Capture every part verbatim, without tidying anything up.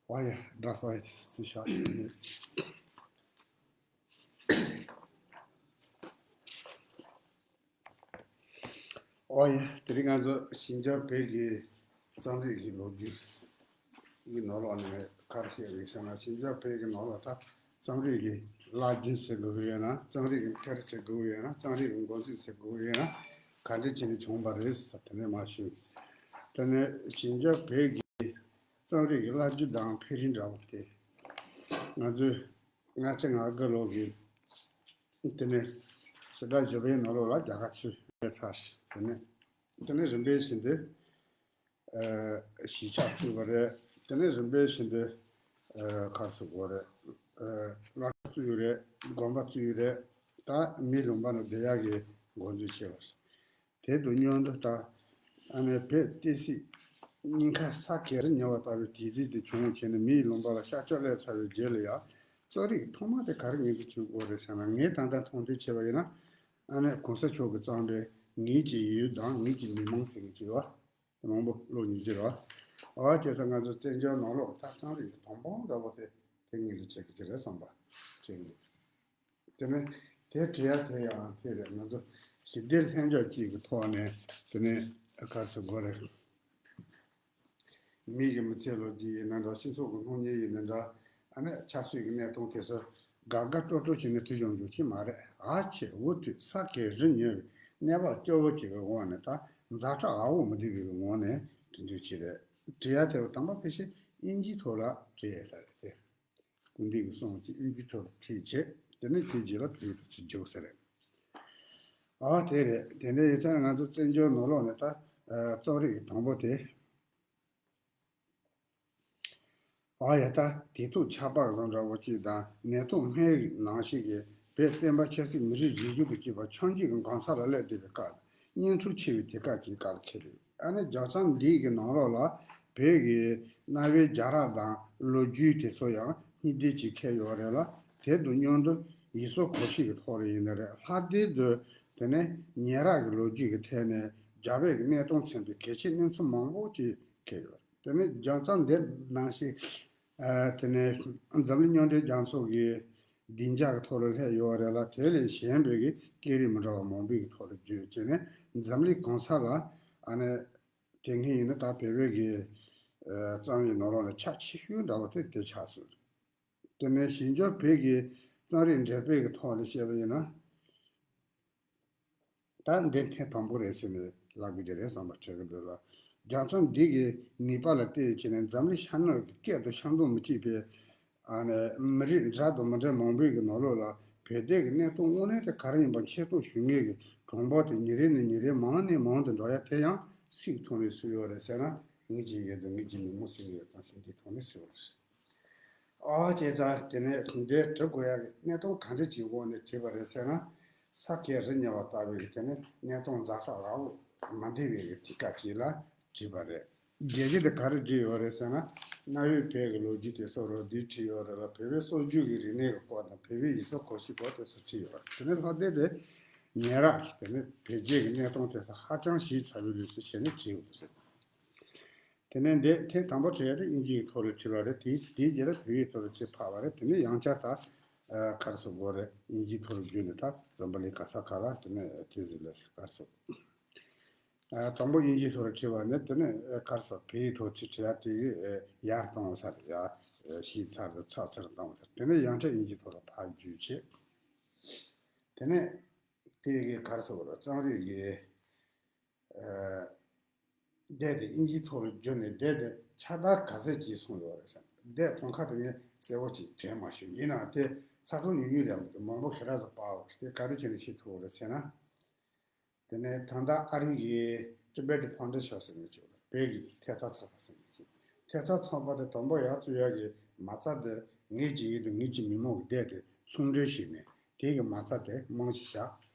ཨོ་ཡ། འདྲ་ས་ཡ་དེ་ཚོ་ཚུལ་བཞག་ཞིག་ནས། ཨོ་ཡ། དེ་རིང་ང་ཚོ་ཞིང་ཆེན་བོད་ཀྱི་རྩོམ་རིག་གི་ལོ་རྒྱུས་ཀྱི་ནང་ལོགས་ནས་ག་རེ་བཤད་རེད་ཟེར་ན། ཞིང་ཆེན་བོད་ཀྱི་ནང་ལོགས་ད་རྩོམ་རིག་གི་བླ་རྒྱུན་ཟེར་དགོས་ཀྱི་ཡོད་ན། རྩོམ་རིག་གི་མཐར་ཟེར་དགོས་ཀྱི་ཡོད་ན། རྩོམ་རིག་གི་འགོ་འཛུགས་ཟེར་དགོས་ཀྱི་ཡོད་ན། ག་འདྲ་བྱས་ནས་བྱུང་བ་རེད་ཟེར་དེ་ནས་མར་ཞུ། དེ་ནས་ཞིང་ཆེན་བོད་ཀྱི་རྩོམ་རིག་གི་བླ་རྒྱུན་དང་འཕེལ་རིམ་འདྲ་བོ་དེ། ང་ཚོས་ལྔ་བཅུ་ང་དགུ་ལོ་གི་དེ་ནས་ཕྱི་ཟླ་བཞི་པའི་ནང་ལོགས་ལ་རྒྱ་གར་ཚུར་སླེབས་ཚར། དེ་ནས་དེ་ནས་རིམ་པས་བཞིན་དུ་ཨ་གཞིས་ཆགས་བཙུགས་པ་རེད། དེ་ནས་རིམ་པས་བཞིན་དུ་ཨ་ག་རེ་ཟེར་དགོས་རེད། ཨ་སློབ་གྲྭ་བཙུགས་ཡོད་རེད། དགོན་པ་བཙུགས་ཡོད་རེད། ད་མིའི་ལུང་པ་ནང་བསྡད་ཡག་གི་འགོ་འཛུགས་བྱས་པ་རེད། དེ་དང་མཉམ་དུ་ད་ཨ་ནི་བོད་བསྟན་སྲིད་གཉིས་ཀ་ས་གས་རི་ཉེ་བ་ལྟ་བུའི་དུས་ཚིགས་དེ་བྱུང་བྱས་ནས། མིའི་ལུང་པ་ལ་ཤར་ཕྱོགས་སླེབས་ཚར་བའི་རྗེས་ལ་ཡང་རྩོམ་རིག་ཐོག་མ་དེ་ག་རེ་ངོས་འཛིན་བྱེད་དགོས་རེད་ཟེར་ན། ངས་ད་ལྟ་མཐོང་ཐོས་བྱས་པ་ཡིན་ན། ཨ་ནི་གོང་ས་མཆོག་གིས་བརྩམས་པའི་ངེད་ཀྱི་ཡུལ་དང་ངེད་ཀྱི་མི་མང་ཟེར་གྱི་ཡོད་པ་མང་པོ་ཀློག་མྱོང་གི་རེད་པ། ཨ་བྱས་ཙང་ང་ཚོ་བཙན་བྱོལ་ནང་ལོགས་ད་རྩོམ་རིག་གི་དང་པོ་འདྲ་བོ་དེ་དེ་ངོས་འཛིན་བྱེད་ཀྱི་རེད་བསམ་པ་སྐྱེས་འདུག་དེ་ནས་དེ་བྲིས་ཡ་དེ་ཡང་དེ་རེད། ང་ཚོ་ཞི་བདེ་ལྷིང་འཇགས་ཅིག་གི་ཐོག་ནས། དེ་ནས་ག་རེ་ཟེར་དགོས་རེད། མི་གི་མི་ཚེ་ལོ་རྒྱུས་ཡིན་ན་འདྲ། སྤྱི་ཚོགས་ཀྱི་སྣང་བརྙན་ཡིན་ན་འདྲ། ཨ་ནི་ཆབ་སྲིད་ཀྱི་གནས་སྟངས་དེ་ཚོ་དགའ་དགའ་སྤྲོ་སྤྲོ་བྱས་ནས་བྲིས་ཡོང་རྒྱུ་ཞིག་མ་རེད། ཨ་ཆེ་འུ་ཐུག་ས་གས་རི་ཉེ་བའི་གནས་བབ་སྐྱོ་བོ་ཅིག་གི་འོག་ནས། ད་ཛ་དྲག་ཨ་འོ་མི་བདེ་བའི་ངང་ནས་བྲིས་འདུག་ཅི་རེད། བྲིས་ཡ་དེ་དང་པོ་ཕལ་ཆེར་དབྱིན་ཇིའི་ཐོག་ལ་བྲིས་ཡ་ས་རེད་དེ། སྐུ་ཕྲེང་གི་གསུང་ཅིག་དབྱིན་ཇིའི་ཐོག་ལ་བྲིས་བྱས། དེ་ནས་དེའི་རྗེས་ལ་བོད་ཡིག་ཏུ་ཚུར་བསྒྱུར་ས་རེད། ཨ་དེ་རེད། དེ་འདྲ་ཡིན་ཙང་ང་ཚོ་བཙན་བྱོལ་ནང་ལོགས་ནས་ད་ཨ་རྩོམ་རིག་གི་དང་པོ་དེ། ཨ་ཡ། ད་དེ་དུས་ཆར་པ་བཟང་འདྲ་བོ་ཅིག་དང་། ནད་དུག་སྔོན་གྱི་ནང་བཞིན་གྱི་བོད་བསྟན་པ་ཆབ་སྲིད་མི་རིགས་རིག་གཞུང་དང་བཅས་པ་ཆགས་འཇིག་གི་གང་ས་ལ་སླེབས་བསྡད་པའི་སྐབས། གཉེན་འཕྲུལ་ཆེ་བའི་དུས་སྐབས་ཀྱི་སྐབས་ལ་འཁེལ་ཡོད། ཨ་ནི་རྒྱལ་མཚམས་འདི་གི་ནང་ལོགས་ལ་བོད་ཀྱི་གནའ་བོའི་རྒྱལ་རབས་དང་ལོ་རྒྱུས་དེ་ཚོ་ཡང་སྙིང་བསྡུས་ཅིག་འཁེལ་ཡོད་རེད་ལ། དེ་དང་མཉམ་དུ་ཡུལ་སྲོལ་གོམས་གཤིས་ཀྱི་ཐོག་ལ་ཡིན་ན་རེད། ལྷག་དོན་དུ་དེ་ནས་ཉེ་རབས་ཀྱི་ལོ་རྒྱུས་ཀྱི་ཐད་ནས་རྒྱ་བོད་ཀྱི་གནས་སྟངས་མཚོན་པའི་གལ་ཆེའི་གནས་ཚུལ་མང་པོ་ཅིག་འཁེལ་ཡོད། དེ་ནས་རྒྱལ་མཚམས་འདིར་ནང་བཞིན་ཨ་དེ་ནས་འཛམ་གླིང་མཉམ་འབྲེལ་རྒྱལ་ཚོགས་ཀྱི་སྡིངས་ཆ་གི་ཐོག་ལ་སླེབས་ཡོད་རེད་ལ། དེ་ལས་གཞན་པའི་གི་སྐད་རིགས་མི་འདྲ་བ་མང་པོའི་གི་ཐོག་ལ་བརྗོད་བྱས་ནས། འཛམ་གླིང་གང་ས་ལ་ཨ་ནི་དེ་སྔོན་ཡིན་ན་ད་བོད་པའི་གི་ཨ་རྩོམ་ཡིག་ནང་ལོགས་ལ་ཁྱབ་ཆེ་ཤོས་འདྲ་བོ་དེ་དེ་ཆགས་སོང་། དེ་ནས་ཞིང་ཆེན་བོད་ཀྱི་རྩོམ་རིག་འགྲེལ་པའི་གི་ཐོག་ལ་བཤད་པ་ཡིན་ན། ད་འདི་ཐེངས་དང་པོ་རེད་ཟེར་ནས་ལབ་དགོས་ཀྱི་རེད་བསམ་པ་དྲན་གྱི་འདུག་ལ། རྒྱལ་མཚམས་འདི་གི་ནུས་པ་ལ་བརྟེན་བྱས་ནས་འཛམ་གླིང་ཤར་ནུབ་ཀྱི་སྐད་དང་ཤར་འདོགས་མི་གཅིག་པའི་ཨ་ནི་མི་རིགས་འདྲ་དང་མི་འདྲ་མང་པོའི་གི་ནང་ལོགས་ལ་བོད་དོན་གྱི་གནས་སྟངས་དངོས་གནས་དེ་ག་རེ་ཡིན་པ་ཆེད་གཏོང་ཞུ་མཁན་གྱི་གྲངས་འབོར་དེ་ཉིན་རེ་ནས་ཉིན་རེ་མང་ནས་མང་དུ་འགྲོ་ཡ་དེ་ཡང་སུའི་ཐོག་ནས་སུ་ཡོད་རེད་ཟེར་ན། ངེད་ཀྱི་ཡུལ་དང་ངེད་ཀྱི་མི་མང་ཟེར་ནས་ཡོད་ཙང་། ཞིང་འདིའི་ཐོག་ནས་སུ་ཡོད་རེད། ཨ་བྱས་ཙང་དེ་ནས་འདི་འབྲི་དགོས་ཡག་གི་གནད་དོན་ག་འདྲ་ཅིག་འོག་ནས་བྲིས་པ་རེད་ཟེར་ན། ས་གས་རི་ཉེ་བ་ལྟ་བུའི་གི་དེ་ནས་གནད་དོན་ཛ་དྲག་ཨ་འོ་མ་བདེ་བའི་གི་དུས་སྐབས་ཅིག་ལ་བྲིས་པ་རེད། རྒྱལ་སྤྱི་དེ་ག་རེ་བྲིས་ཡོད་རེད་ཟེར་ན། གནའ་བོའི་བོད་ཀྱི་ལོ་རྒྱུས་དེ་ཚོ་རོབ་བསྡུས་བྲིས་ཡོད་རེད་ལ། བོད་པའི་སྲོལ་རྒྱུན་གྱི་རིག་གནས་ཀྱི་སྐོར་དང་། བོད་པའི་ཡུལ་སྲོལ་གོམས་གཤིས་སྐོར་དེ་ཚོ་བྲིས་ཡོད་རེད། དེ་ནས་ལྷག་དོན་དེ་ཉེ་རབས་ཀྱི་དེ་ནས་བོད་རྒྱའི་གི་གནད་དོན་དེ་ཚོ་ཧ་ཅང་ཞིབ་ཚགས་པའི་ལུགས་སུ་བྱས་ནས་བྲིས་ཡོད་རེད། དེ་ནས་འདི་ཐེངས་དང་པོ་བྲིས་ཡ་དེ་དབྱིན་ཇིའི་ཐོག་ལ་བྲིས་པ་རེད། དེའི་དེའི་རྗེས་ལ་བོད་ཡིག་ཐོག་ལ་ཚུར་ཕབ་པ་རེད། དེ་ནས་ཡང་བསྐྱར་ད་ཨ་ག་རེ་ཟེར་དགོས་རེད། དབྱིན་ཇིའི་ཐོག་ལ་བསྒྱུར་ནས། ད་འཛམ་བུ་གླིང་ག་ས་ག་ལ་དེ་ནས་དེ་ཟིག་ལ་ག་རེ་ཟེར། ཨ་དང་པོ་དབྱིན་ཇིའི་ཐོག་ལ་བྲིས་པ་ནས། དེ་ནས་ཨ་ག་རེ་ཟེར། བོད་ཡིག་ཐོག་ཚུར་བྲིས་ཡ་དེ་གི་ཨ་ཡར་བཏང་བ་ས་རེད་ཡ། ཨ་ཞིབ་ཚགས་དང་ཚགས་ཚུད་བཏང་བ་ས་རེད། དེ་ནས་ཡང་བསྐྱར་དབྱིན་ཇིའི་ཐོག་ལ་ཕར་བསྒྱུར་བྱས། དེ་ནས་དེ་གི་ག་རེ་ཟེར་དགོས་རེད། རྩོམ་རིག་གི་ཨ་དེབ་དེ་དབྱིན་ཇིའི་ཐོག་ལ་བསྒྱུར་ནས། དེབ་དེ་ཁྱབ་བརྡལ་ག་ཚད་ཅིག་སོང་ཡོད་རེད་ཟེར། དེབ་གྲངས་ཀ་དེ་ངས་གསལ་པོ་ཅིག་དྲན་མ་བྱུང་། ཡིན་ནའང་དེ་ཚ་གྲང་ཉུང་ཉུང་རེད་མ་གཏོགས། མང་པོ་ཞེ་དྲག་ཙམ་པར་བ་རེད། དེ་ག་རེ་བྱས་ནས་ཤེས་ཐུབ་པ་རེད་ཟེར་ན། དེ་ནས་ད་ལྟ་ཨ་རི་གི་Tibet Foundation ཟེར་མཁན་ཅིག་ཡོད་རེད། བོད་ཀྱི་ཐེབས་རྩ་ཚགས་པར་ཟེར་མཁན་ཅིག། ཐེབས་རྩ་ཚགས་པར་དེ་དང་པོ་ཡར་བཙུགས་ཡག་གི་མ་རྩ་དེ། ངེད་ཀྱི་ཡུལ་དང་ངེད་ཀྱི་མི་མང་གི་དེབ་དེ་ཚོང་འབྲེལ་བྱས་ནས། དེ་གི་མ་རྩ་དེ་རྨང་གཞི་བཞག།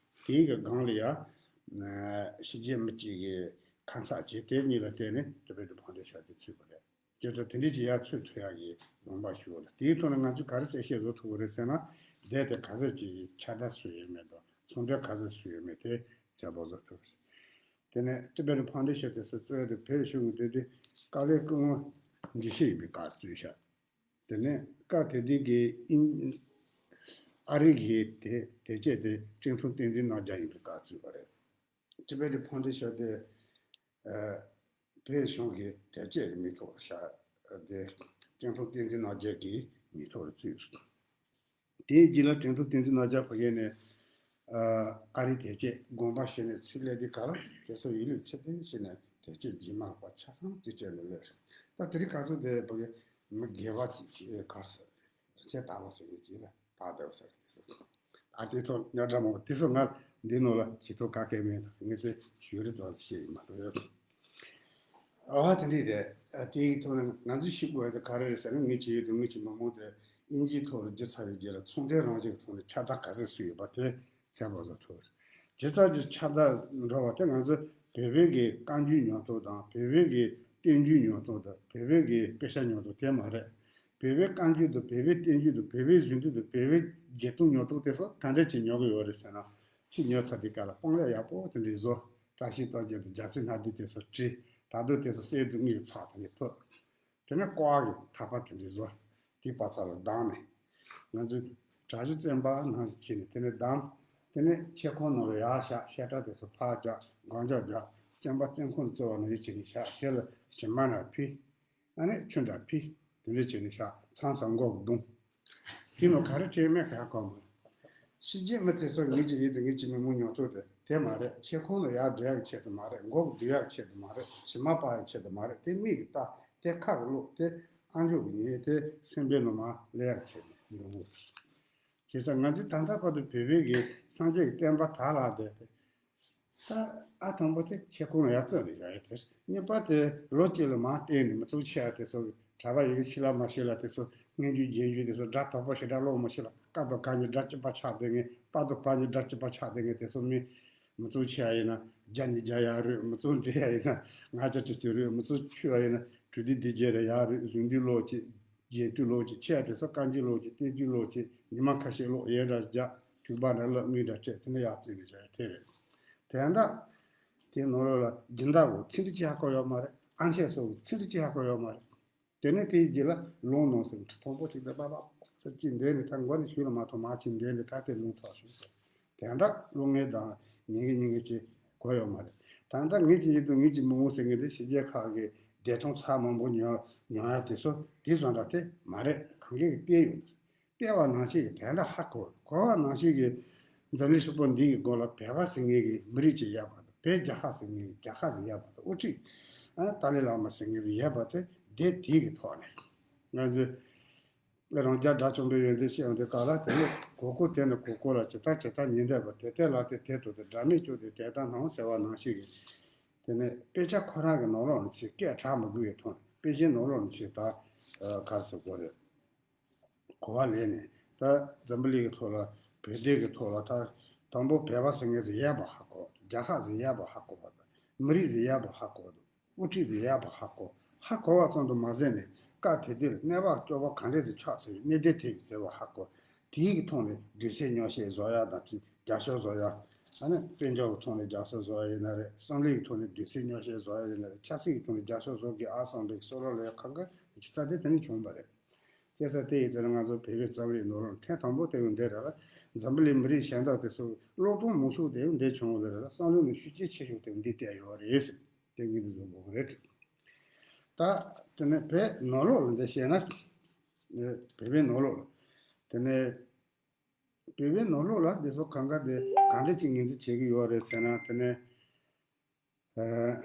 དེ་གི་སྒང་ལ་ཡ་ཕྱི་རྒྱལ་མི་གཅིག་གིས་ཁ་མཚར་བྱས། དེ་གཉིས་ལ་བརྟེན་ནས་Tibet Foundation དེ་ཚུགས་པ་རེད། ཁྱེད་ཚོ་དེ་འདྲ་ཅིག་ཡར་ཚུགས་ཐུབ་ཡག་གི་ཡོང་འབབ་ཞུ་བ་ལ། དེའི་ཐོག་ནས་ང་ཚོས་ག་རེ་གསལ་བཤད་བཟོ་ཐུབ་ཀྱི་རེད་ཟེར་ན། དེབ་དེ་ག་ཚད་ཅིག་ཁྱབ་བརྡལ་སུ་ཡོད་མེད་དང་། ཚོང་འབྲེལ་ག་ཚད་སུ་ཡོད་མེད་དེ་གསལ་པོ་བཟོ་ཐུབ་ཀྱི་རེད། དེ་ནས་Tibet Foundation དེ་ཚོ་གཙོས་དེ་བོད་གཞུང་གི་དེ་དེ་དཀའ་ལས་སྐུ་ངོ་འཇུ་ཤེས་ཡིན་པའི་སྐབས་བཙུགས་ཤག། དེ་ནས་སྐབས་དེ་དུས་ཀྱི་དབྱིན་ཨ་རི་གི་དེ་དེ་སྐད་དེ་ཀྲེང་ཐུང་བསྟན་འཛིན་རྣམ་རྒྱལ་ཡིན་པའི་སྐབས་ཚུད་པ་རེད། Tibet Foundation དེ་ཨ་བོད་གཞུང་གི་དེ་སྐད་ཀྱི་མིང་ཐོག་བཞག་དེ་ཀྲེང་ཐུང་བསྟན་འཛིན་རྣམ་རྒྱལ་གྱི་མིང་ཐོག་ལ་བཙུགས། དེའི་རྗེས་ལ་ཀྲེང་ཐུང་བསྟན་འཛིན་རྣམ་རྒྱལ་ཕ་གི་ནས་ཨ་ཨ་རི་དེ་སྐད་དགོངས་པ་ཞུས་ནས་ཚུར་སླེབས་དུས་ག་ལ་དེ་ཚོ་ཡིན་ལུགས་ཚད་ལྡན་བྱས་ནས་དེ་སྐད་རྗེས་མ་པ་ཆ་ཚང་རྩིས་སྤྲད་ནས་སླེབས། ད་དེ་རིང་ཁ་སང་དེ་ཕ་གི་མི་དགེ་བ་ཅིག་གིས་གར་ཟེར་ཏེ་ཁྱེད་ལྟ་བ་ཟེར་གྱི་ཅིག་ལ་ད་བསྡད་ཟེར་དེ་ཚོ། ཨ་དེ་ཚོ་རྙོག་དྲ་མང་པོ་དེ་ཚོ་ང་འདི་ནང་ལ་ཁྱེད་ཚོ་ག་གེ་མེད་ད་ངས་དེ་ཞུ་རི་ཙམ་ཞིག་བཤད་ཡིན་མ་གཏོགས། ཨ་དེ་འདྲས་རེད། ཨ་དེའི་ཐོག་ནས་ང་ཚོས་ཤེས་དགོས་ཡ་དེ་ག་རེ་རེད་ཟེར་ན། ངས་བྱས་ཡོད་དེ་ངས་བྱས་མ་མོ་དེ་དབྱིན་ཇིའི་ཐོག་ལ་བསྒྱུར་ཚར་བའི་རྗེས་ལ་ཚོང་འབྲེལ་རང་བཞིན་གྱི་ཐོག་ནས་ཁྱབ་བསྒྲགས་ག་ཚད་སུ་ཡོད་པ་དེ་ཚད་པ་བཟོ་ཐུབ་རེད། བྱས་ཙང་གི་ཁྱབ་བསྒྲགས་འགྲོ་བ་དེ་ང་ཚོ་བོད་བོད་ཀྱི་བཀའ་འགྱུར་ཉམས་རྟོགས་དང་བོད་བོད་ཀྱི་བསྟན་འགྱུར་ཉམས་རྟོགས་དང་བོད་བོད་ཀྱི་དཔེ་ཆ་ཉམས་རྟོགས་དེ་མ་རེད། བོད་པའི་བཀའ་འགྱུར་དང་བོད་པའི་བསྟན་འགྱུར་དང་བོད་པའི་རིག་གཞུང་དང་བོད་པའི་བརྒྱད་སྟོང་ཉམས་རྟོགས་དེ་ཚོ་ག་འདྲ་ཅིག་ཉོ་གི་ཡོད་རེད་ཟེར་ན། ཚིག་ཉོ་ཚར་དུས་སྐབས་ལ་དཔང་ལས་ཡག་པོ་དེ་འདྲའི་བཟོ། བཀྲ་ཤིས་རྟགས་བརྒྱད་དང་རྒྱལ་སྲས་སྣ་བདུན་དེ་ཚོ་བྲིས། ད་དུང་དེ་ཚོ་གསེར་དུ་དངུལ་ཚགས་དེ་འདྲ་ཕུབ། དེ་ནས་ཀོ་བ་གི་ཐག་པ་དེ་འདྲའི་བཟོ། དེའི་བར་ཚ་ལ་བསྡམས་ནས། ང་ཚོས་གྲྭ་བཞི་བཙན་པ་ནང་བཞིན་བྱས་ནས་དེ་ནས་བསྡམས། དེ་ནས་ཆས་ཁང་ནང་ལ་ཡར་བཞག་བཤད་གྲྭ་དེ་ཚོ་ཕར་རྒྱག་སྒང་རྒྱག་རྒྱག་བཙན་པ་བཙན་ཁང་ལ་བཙལ་བ་ནང་བཞིན་བྱས་ནས་བཞག་དེ་ལ་ཞིམ་མ་འདྲ་ཕུལ། ཨ་ནི་ཆུ་འདྲ་ཕུལ། དེ་འདྲ་བྱས་ནས་བཞག་མཚམས་མཚམས་མགོ་གི་བརྡུང་། དེ་ནང་ག་རེ་བྲིས་མེད་ག་གོ་མ། ཕྱི་རྒྱལ་མི་དེ་ཚོ་ངེད་ཀྱི་ཡིན་དུ་ངེད་ཀྱི་མི་མང་ཉོ་ཐུབ་དེ་དེ་མ་རེད། ཁྱེད་ཁོང་ལ་ཡར་འགྲོ་ཡག་ཆེད་དུ་མ་རེད། མགོ་གི་བརྡུང་ཡག་ཆེད་དུ་མ་རེད། ཞིམ་མ་སྤར་ཡག་ཆེད་དུ་མ་རེད། དེ་མིག་གིས་ལྟ། དེ་ཁ་གིས་ཀློག་དེ་ཨ་མཆོག་གིས་ཉན། དེ་སེམས་པའི་ནང་མར་སླེབས་ཡག་ཆེད་དུ་ཡོང་གི་རེད། བྱས་ཙང་ང་ཚོས་ད་ལྟ་བར་དུ་བོད་བོད་ཀྱི་སངས་རྒྱས་ཀྱི་བསྟན་པ་དར་ལ་བསྡད་དེ། ད་ཨ་དང་པོ་དེ་ཁྱེད་ཁོང་ལ་ཡར་བཙལ་ནས་བཞག་ཡོད་དེ། གཉིས་པ་དེ་ལོ་གཅིག་ལ་མར་བསྟན་ནས་མི་ཚོགས་ཆེ་ཡ་དེ་ཚོ་གྲྭ་པ་ཡི་གེ་ཤེས་ལ་མ་ཤེས་ལ་དེ་ཚོ་སྔོན་འཇུག་རྗེས་འཇུག་དེ་ཚོ་སྒྲ་དོག་པོ་ཞེ་དྲག་ཀློག་མི་ཤེས་ལ་ཀ་དང་ག་གཉིས་སྒྲ་གཅིག་པ་ཆགས་བསྡད་མཁན། པ་དང་པ་གཉིས་སྒྲ་གཅིག་པ་ཆགས་བསྡད་མཁན་དེ་ཚོ་མི་མི་ཚོགས་ཆེ་ཡ་ཡིན་ན་བརྒྱ་ནས་བརྒྱ་ཡར་རུད། མི་ཚོགས་འདྲེས་ཡ་ཡིན་ན་ལྔ་བརྒྱ་ཁྲི་གཅིག་རུད། མི་ཚོགས་ཆུང་ཡ་ཡིན་ན་དྲུག་སྡེ་སྡེ་བརྒྱད་རེ་ཡར་རུད། གཟུངས་འདུས་ཀློག་ཅིག་རྗེས་མཐུན་ཀློག་ཅིག་ཆེ་ཡ་དེ་ཚོ་བཀའ་འགྱུར་ཀློག་ཅིག་བསྟན་འགྱུར་ཀློག་ཅིག་ཉི་མ་ཁ་ཤས་ཀློག་ཡས་འདྲ་རྒྱག་དུས་པ་འདྲ་ལ་དངུལ་འདྲ་སྤྲད། དེ་ནས་ཡར་བཙལ་ནས་བཞག་ཡ་དེ་རེད། དེ་འདྲ། དེ་ནང་ལོགས་ལ་སྦྱིན་བདག་གི་ཚིག་འབྲུ་གཅིག་ཧ་གོ་ཡོད་མ་རེད། ཨང་ཤད་སོགས་ཀྱི་ཚིག་འབྲུ་གཅིག་ཧ་གོ་ཡོད་མ་རེད། དེ་ནས་དེའི་རྗེས་ལ་ལུང་ནང་ཟེར་ཁྲི་མཐོན་པོ་ཅིག་དེ་པ་པ་ཟེར་གྱིས་འདས་ནས་ད་མགོ་ནས་གཞུག་ལ་མ་མཐོང་མ་ཕྱིན་འདས་ནས་ད་དེ་ལུང་ཐོག་ཞུགས་སོང་། དེ་འདྲ་ཀློག་མཁན་དང་ཉན་མཁན་ཉན་མཁན་ཅིག་གོ་ཡོད་མ་རེད། ད་ལྟ་ངེད་ཀྱི་ཡིན་དུས་ངེད་ཀྱི་མི་མང་ཟེར་མཁན་དེ་ཕྱི་རྒྱལ་ཁག་གི་འདས་གྲོངས་ཚར་མང་པོ་ཉོ་ཉོ་ཡ་དེ་ཚོ་དེ་བཟོ་འདྲ་དེ་མ་རེད། གང་གས་ཀྱིས་བལྟས་ཡོད། བལྟས་པ་ནང་བཞིན་གྱི་དེ་འདྲ་ཧ་གོ། གོ་བ་ནང་བཞིན་གྱི་འཛམ་གླིང་ཧྲིལ་པོ་འདི་གི་མགོ་ལ་བོད་པ་ཟེར་མཁན་གྱི་མི་རིགས་ཅིག་ཡོད་པ་དང་། བོད་རྒྱལ་ཁབ་ཟེར་མཁན་གྱི་རྒྱལ་ཁབ་ཅིག་ཡོད་པ་དང་། དབུ་ཁྲིད་ཨ་ཏཱ་ལའི་བླ་མ་ཟེར་མཁན་ཅིག་ཡོད་པ་དེ་དེ་དེ་གི་ཐོག་ནས་ང་ཚོས་རང་རྒྱལ་དགྲ་བཅོམ་པའི་ཡོན་ཏན་བཤད་ཡོང་དུས་སྐབས་ལ། དེ་ནས་གོ་གོ་དེ་ནས་གོ་གོ་ལ་ཇི་ལྟར་ཇི་ལྟར་ཉན་བསྡད་པ། དེ་ལྟར་ལ་དེ་དེ་ཐོག་ཏུ་དགྲ་མེད་སྐྱོ་དེ་དེ་ལྟར་སྣང་ཟེར་བ་ནང་བཞིན་གྱི། དེ་ནས་དཔེ་ཆ་ཁོ་རང་གི་ནང་ལོགས་ནས་ཆེས་སྐད་གྲགས་མི་དགོས་ཡའི་ཐོག་ནས། དཔེ་ཆའི་ནང་ལོགས་ནས་ཆེས་ད་ག་རེ་ཟེར་དགོས་རེད། གོ་བ་ལེན་ནས་ད་འཛམ་བུ་གླིང་གི་ཐོག་ལ་བོད་སྡེ་གི་ཐོག་ལ་ད་དང་པོ་བོད་པ་ཟེར་མཁན་ཟིག་ཡོད་པ་ཧ་གོ། རྒྱལ་ཁབ་ཟིག་ཡོད་པ་ཧ་གོ་བ་དང་། མི་རིགས་ཟིག་ཡོད་པ་ཧ་གོ་བ་དང་། དབུ་ཁྲིད་ཟིག་ཡོད་པ་ཧ་གོ། ཧ་གོ་བ་ཙམ་དུ་མ་ཟད་ནས་སྐབས་དེ་དུས་ལ་གནས་བབ་སྐྱོ་བོ་ག་འདྲས་ཟིག་ཆགས་ཚར་བའི་གནས་སྟངས་དེ་གི་ཟེར་བ་ཧ་གོ། དེའི་གི་ཐོག་ནས་དུས་ཚོད་ཉོག་བཤད་བཟོ་ཡ་དང་། དེ་རྒྱབ་སྐྱོར་བཟོ་ཡ། ཨ་ནི་དཔལ་འབྱོར་གི་ཐོག་ནས་རྒྱབ་སྐྱོར་བཟོ་ཡ་ཡིན་ན་རེད། བསམ་བློའི་གི་ཐོག་ནས་དུས་ཚོད་ཉོག་བཤད་བཟོ་ཡ་ཡིན་ན་རེད། ཆབ་སྲིད་གི་ཐོག་ནས་རྒྱབ་སྐྱོར་བཟོ་དགོས་ཨ་བསམ་པའི་བསམ་བློ་ལ་ཡ་གང་ག་ས་དེ་དེ་ནས་བྱུང་བ་རེད། སྐྱེ་ས་དེ་ཡི་ཚེ་ང་ཚོ་བོད་པའི་རྩ་བའི་ནོར་ལུག་ཐེངས་དང་པོ་དེ་ཡང་འདི་རེད་ལ། འཛམ་བུ་གླིང་མི་རིགས་གཞན་དག་དེ་ཚོ་གློག་སྒྲོན་མང་ཤོས་དེ་ཡང་འདི་བྱུང་བ་རེད་ལ། བསམ་བློ་ནི་ཤུགས་རྐྱེན་ཆེ་ཤོས་དེ་ཡང་འདི་བལྟས་ཡོད་རེད་ཟེར། དེ་ངས་འདི་བཟོ་དགོས་ཀྱི་རེད། ད་དེ་ནས་བོད་ནང་ལོགས་ལ་འདི་བཤད་ན། བོད་པའི་ནང་ལོགས་ལ། དེ་ནས་བོད་པའི་ནང་ལོགས་ལ་འདི་ཚོ་གང་ག་དེ་ག་འདྲ་ཅིག་ངོས་འཛིན་བྱེད་ཀྱི་ཡོད་རེད་ཟེར་ན། དེ་ནས། ཨ།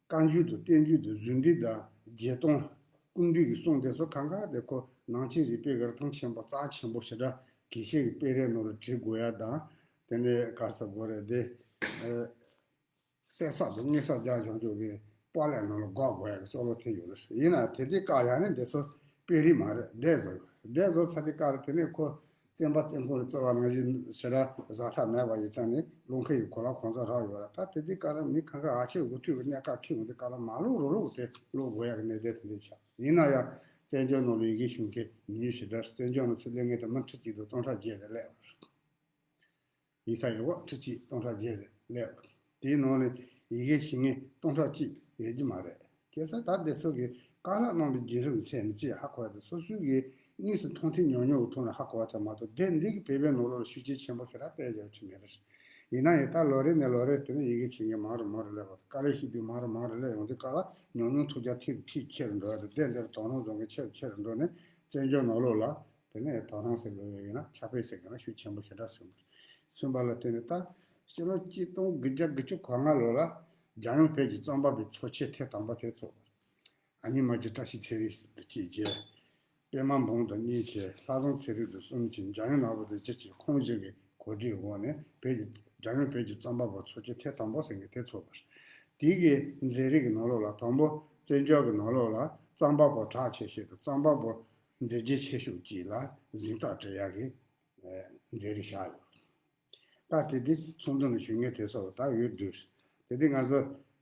བཀའ་འགྱུར་དང་བསྟན་འགྱུར་དང་གཟུངས་འདུས་དང་བརྒྱད་སྟོང་། སྐུ་མདུན་གྱི་གསུང་དེ་ཚོ་གང་ག་དེ་ཁོ་ནང་ཆོས་རིག་པའི་གི་རིན་ཐང་ཆེན་པོ་རྩ་ཆེན་པོ་ཞེ་དྲག་དགེ་བཤེས་ཀྱི་སྤེལ་རེས་ནང་ལ་བྲིས་དགོས་ཡ་དང་། དེ་ནས་ག་རེ་ཟེར་དགོས་རེད་དེ། ཨ། གསེར་སོགས་དང་དངུལ་སོགས་རྒྱག་ཡོང་ཆོག་གི་པཱ་ལགས་ནང་ལ་འགོག་དགོས་ཡ་གི་བསམ་བློ་དེ་ཡོད་རེད། ཡིན་ན་དེ་དུས་སྐབས་ཡ་ནི་འདི་ཚོ་དཔེ་རིས་མ་རེད། འདས་བཟོ་ཡོད། འདས་བཟོ་ཚར་དུས་སྐབས་རེད། དེ་ནས་ཁོ་བཙན་པ་བཙན་ཁོ་ལ་བརྩི་བ་ནང་བཞིན་ཞེ་དྲག་བཟའ་ཐབས་མེད་པ་ཡིན་ཙང་ནི་ལུང་ཁ་ཡི་གོ་ལ་གོང་ཚོ་རག་ཡོད་ར། ད་དེ་དུས་སྐབས་རེད། མི་གང་ག་ཨ་ཆེ་འུ་ཐུག་གི་གནས་སྐབས་ཁྱི་འོང་དུས་སྐབས་ལ་མ་ལོག་རུ་ལོག་དེ་ལོག་དགོས་ཡ་གི་གནས་སྟངས་དེ་འདྲ་ཆགས། ཡིན་ན་ཡང་བཙན་བྱོལ་ནང་ལ་ཡི་གེ་ཤེས་མཁན་ཉུང་ཉུང་ཞེ་དྲག་བཙན་བྱོལ་ནང་ཚུར་སླེབས་མཁན་དེ་མི་ཁྲི་གཅིག་དང་སྟོང་ཕྲག་བརྒྱད་ཙམ་སླེབས། ཡིན་ས་ཡོད་པ་ཁྲི་གཅིག་སྟོང་ཕྲག་བརྒྱད་ཙམ་སླེབས། དེའི་ནང་ནས་ཡི་གེ་ཤེས་མཁན་སྟོང་ཕྲག་གཅིག་ཡོད་ཀྱི་མ་རེད། བྱས་ཙང་ད་འདི་ཚོ་གི་ བཀའ་སློབ་གནང་བའི་བརྒྱུད་རིམ་ཚད་ནི་ཅིག་ཧ་གོ་བ་དང་སོ་སོའི་གི་དངོས་སུ་མཐོང་ཐོས་ཉམས་མྱོང་གི་ཐོག་ནས་ཧ་གོ་བ་དེ་མ་གཏོགས་སྡེ་འདི་གི་བོད་པའི་ནང་ལོགས་ལ་ཤུགས་རྐྱེན་ཆེན་པོ་ཞེ་དྲག་སྤེལ་བཞག་ཐུབ་མེད་པ་རེད། ཡིན་ན་ཡང་ད་ལོ་རེ་ནས་ལོ་རེ་དེ་ནས་ཡི་གེ་བྱེད་མཁན་མང་རུ་མང་རུ་སླེབས་པ་དང་དཀའ་ལས་ཤི་དུས་མང་རུ་མང་རུ་སླེབས་ཡོང་དུས་སྐབས་ལ་ཉམས་མྱོང་ཐོབ་རྒྱ་ཐིག་ཐིག་ཆེ་རུ་འགྲོ་བ་དང་སྡེ་འདིར་དོ་སྣང་བཟོ་མཁན་ཆེ་རུ་ཆེ་རུ་འགྲོ་ནས་བཙན་བྱོལ་ནང་ལོགས་ལ་དེ་ནས་དོ་སྣང་ཟེར་དགོས་ཡོད་ན་ཕྱག་དཔེ་ཟེར་མཁན་ལ་ཤུགས་ཆེན་པོ་ཞེ་དྲག་སོན་པ་རེད། སོན་པ་ལ་བརྟེན་ནས་ད་ཕྱི་ལོ་གཅིག་སྟོང་དགུ་བརྒྱ་དགུ་བཅུ་གོ་ལྔ་ལོ་ལ་རྒྱལ་ཡོངས་བོད་ཀྱི་རྩོམ་པ་པོའི་ཚོགས་ཆེན་ཐེངས་དང་པོ་དེ་ཚོགས་པ་རེད། ཨ་མྱེས་རྨ་ཆེན་བཀྲ་ཤིས་ཚེ་རིང་དང་གཅིག་བྱས། པད་མ་འབུམ་དང་གཉིས་བྱས། ལྷ་བཟང་ཚེ་རིང་དང་གསུམ་བྱས། འཇམ་དབྱངས་ནོར་བུ་དང་བཞི་བྱས། ཁོང་བཞི་གིས་གོ་སྒྲིག་འོག་ནས་བོད་ཀྱི་རྒྱལ་ཡོངས་བོད་ཀྱི་རྩོམ་པ་པོ་ཚོགས་ཆེན་ཐེངས་དང་པོ་ཟེར་མཁན་དེ་ཚོགས་པ་རེད། དེའི་གི་མཛད་རིམ་གྱི་ནང་ལོགས་ལ་དང་པོ་བཙན་བྱོལ་གྱི་ནང་ལོགས་ལ་རྩོམ་པ་པོ་གྲགས་ཆེ་ཤོས་དང་རྩོམ་པ་པོ་མཛད་རྗེས་ཆེ་ཤོས་ཅིག་ལ་གཟེངས་རྟགས་སྤྲད་ཡག་གི་མཛད་རིམ་བཞག་ཡོད། ད་དེ་དུས་ཚོགས་འདུ་ནང་ཞུགས་མཁན་དེ་ཚོ་ད་ཡོད་དུས། དེ་དུས་ང་ཚོ་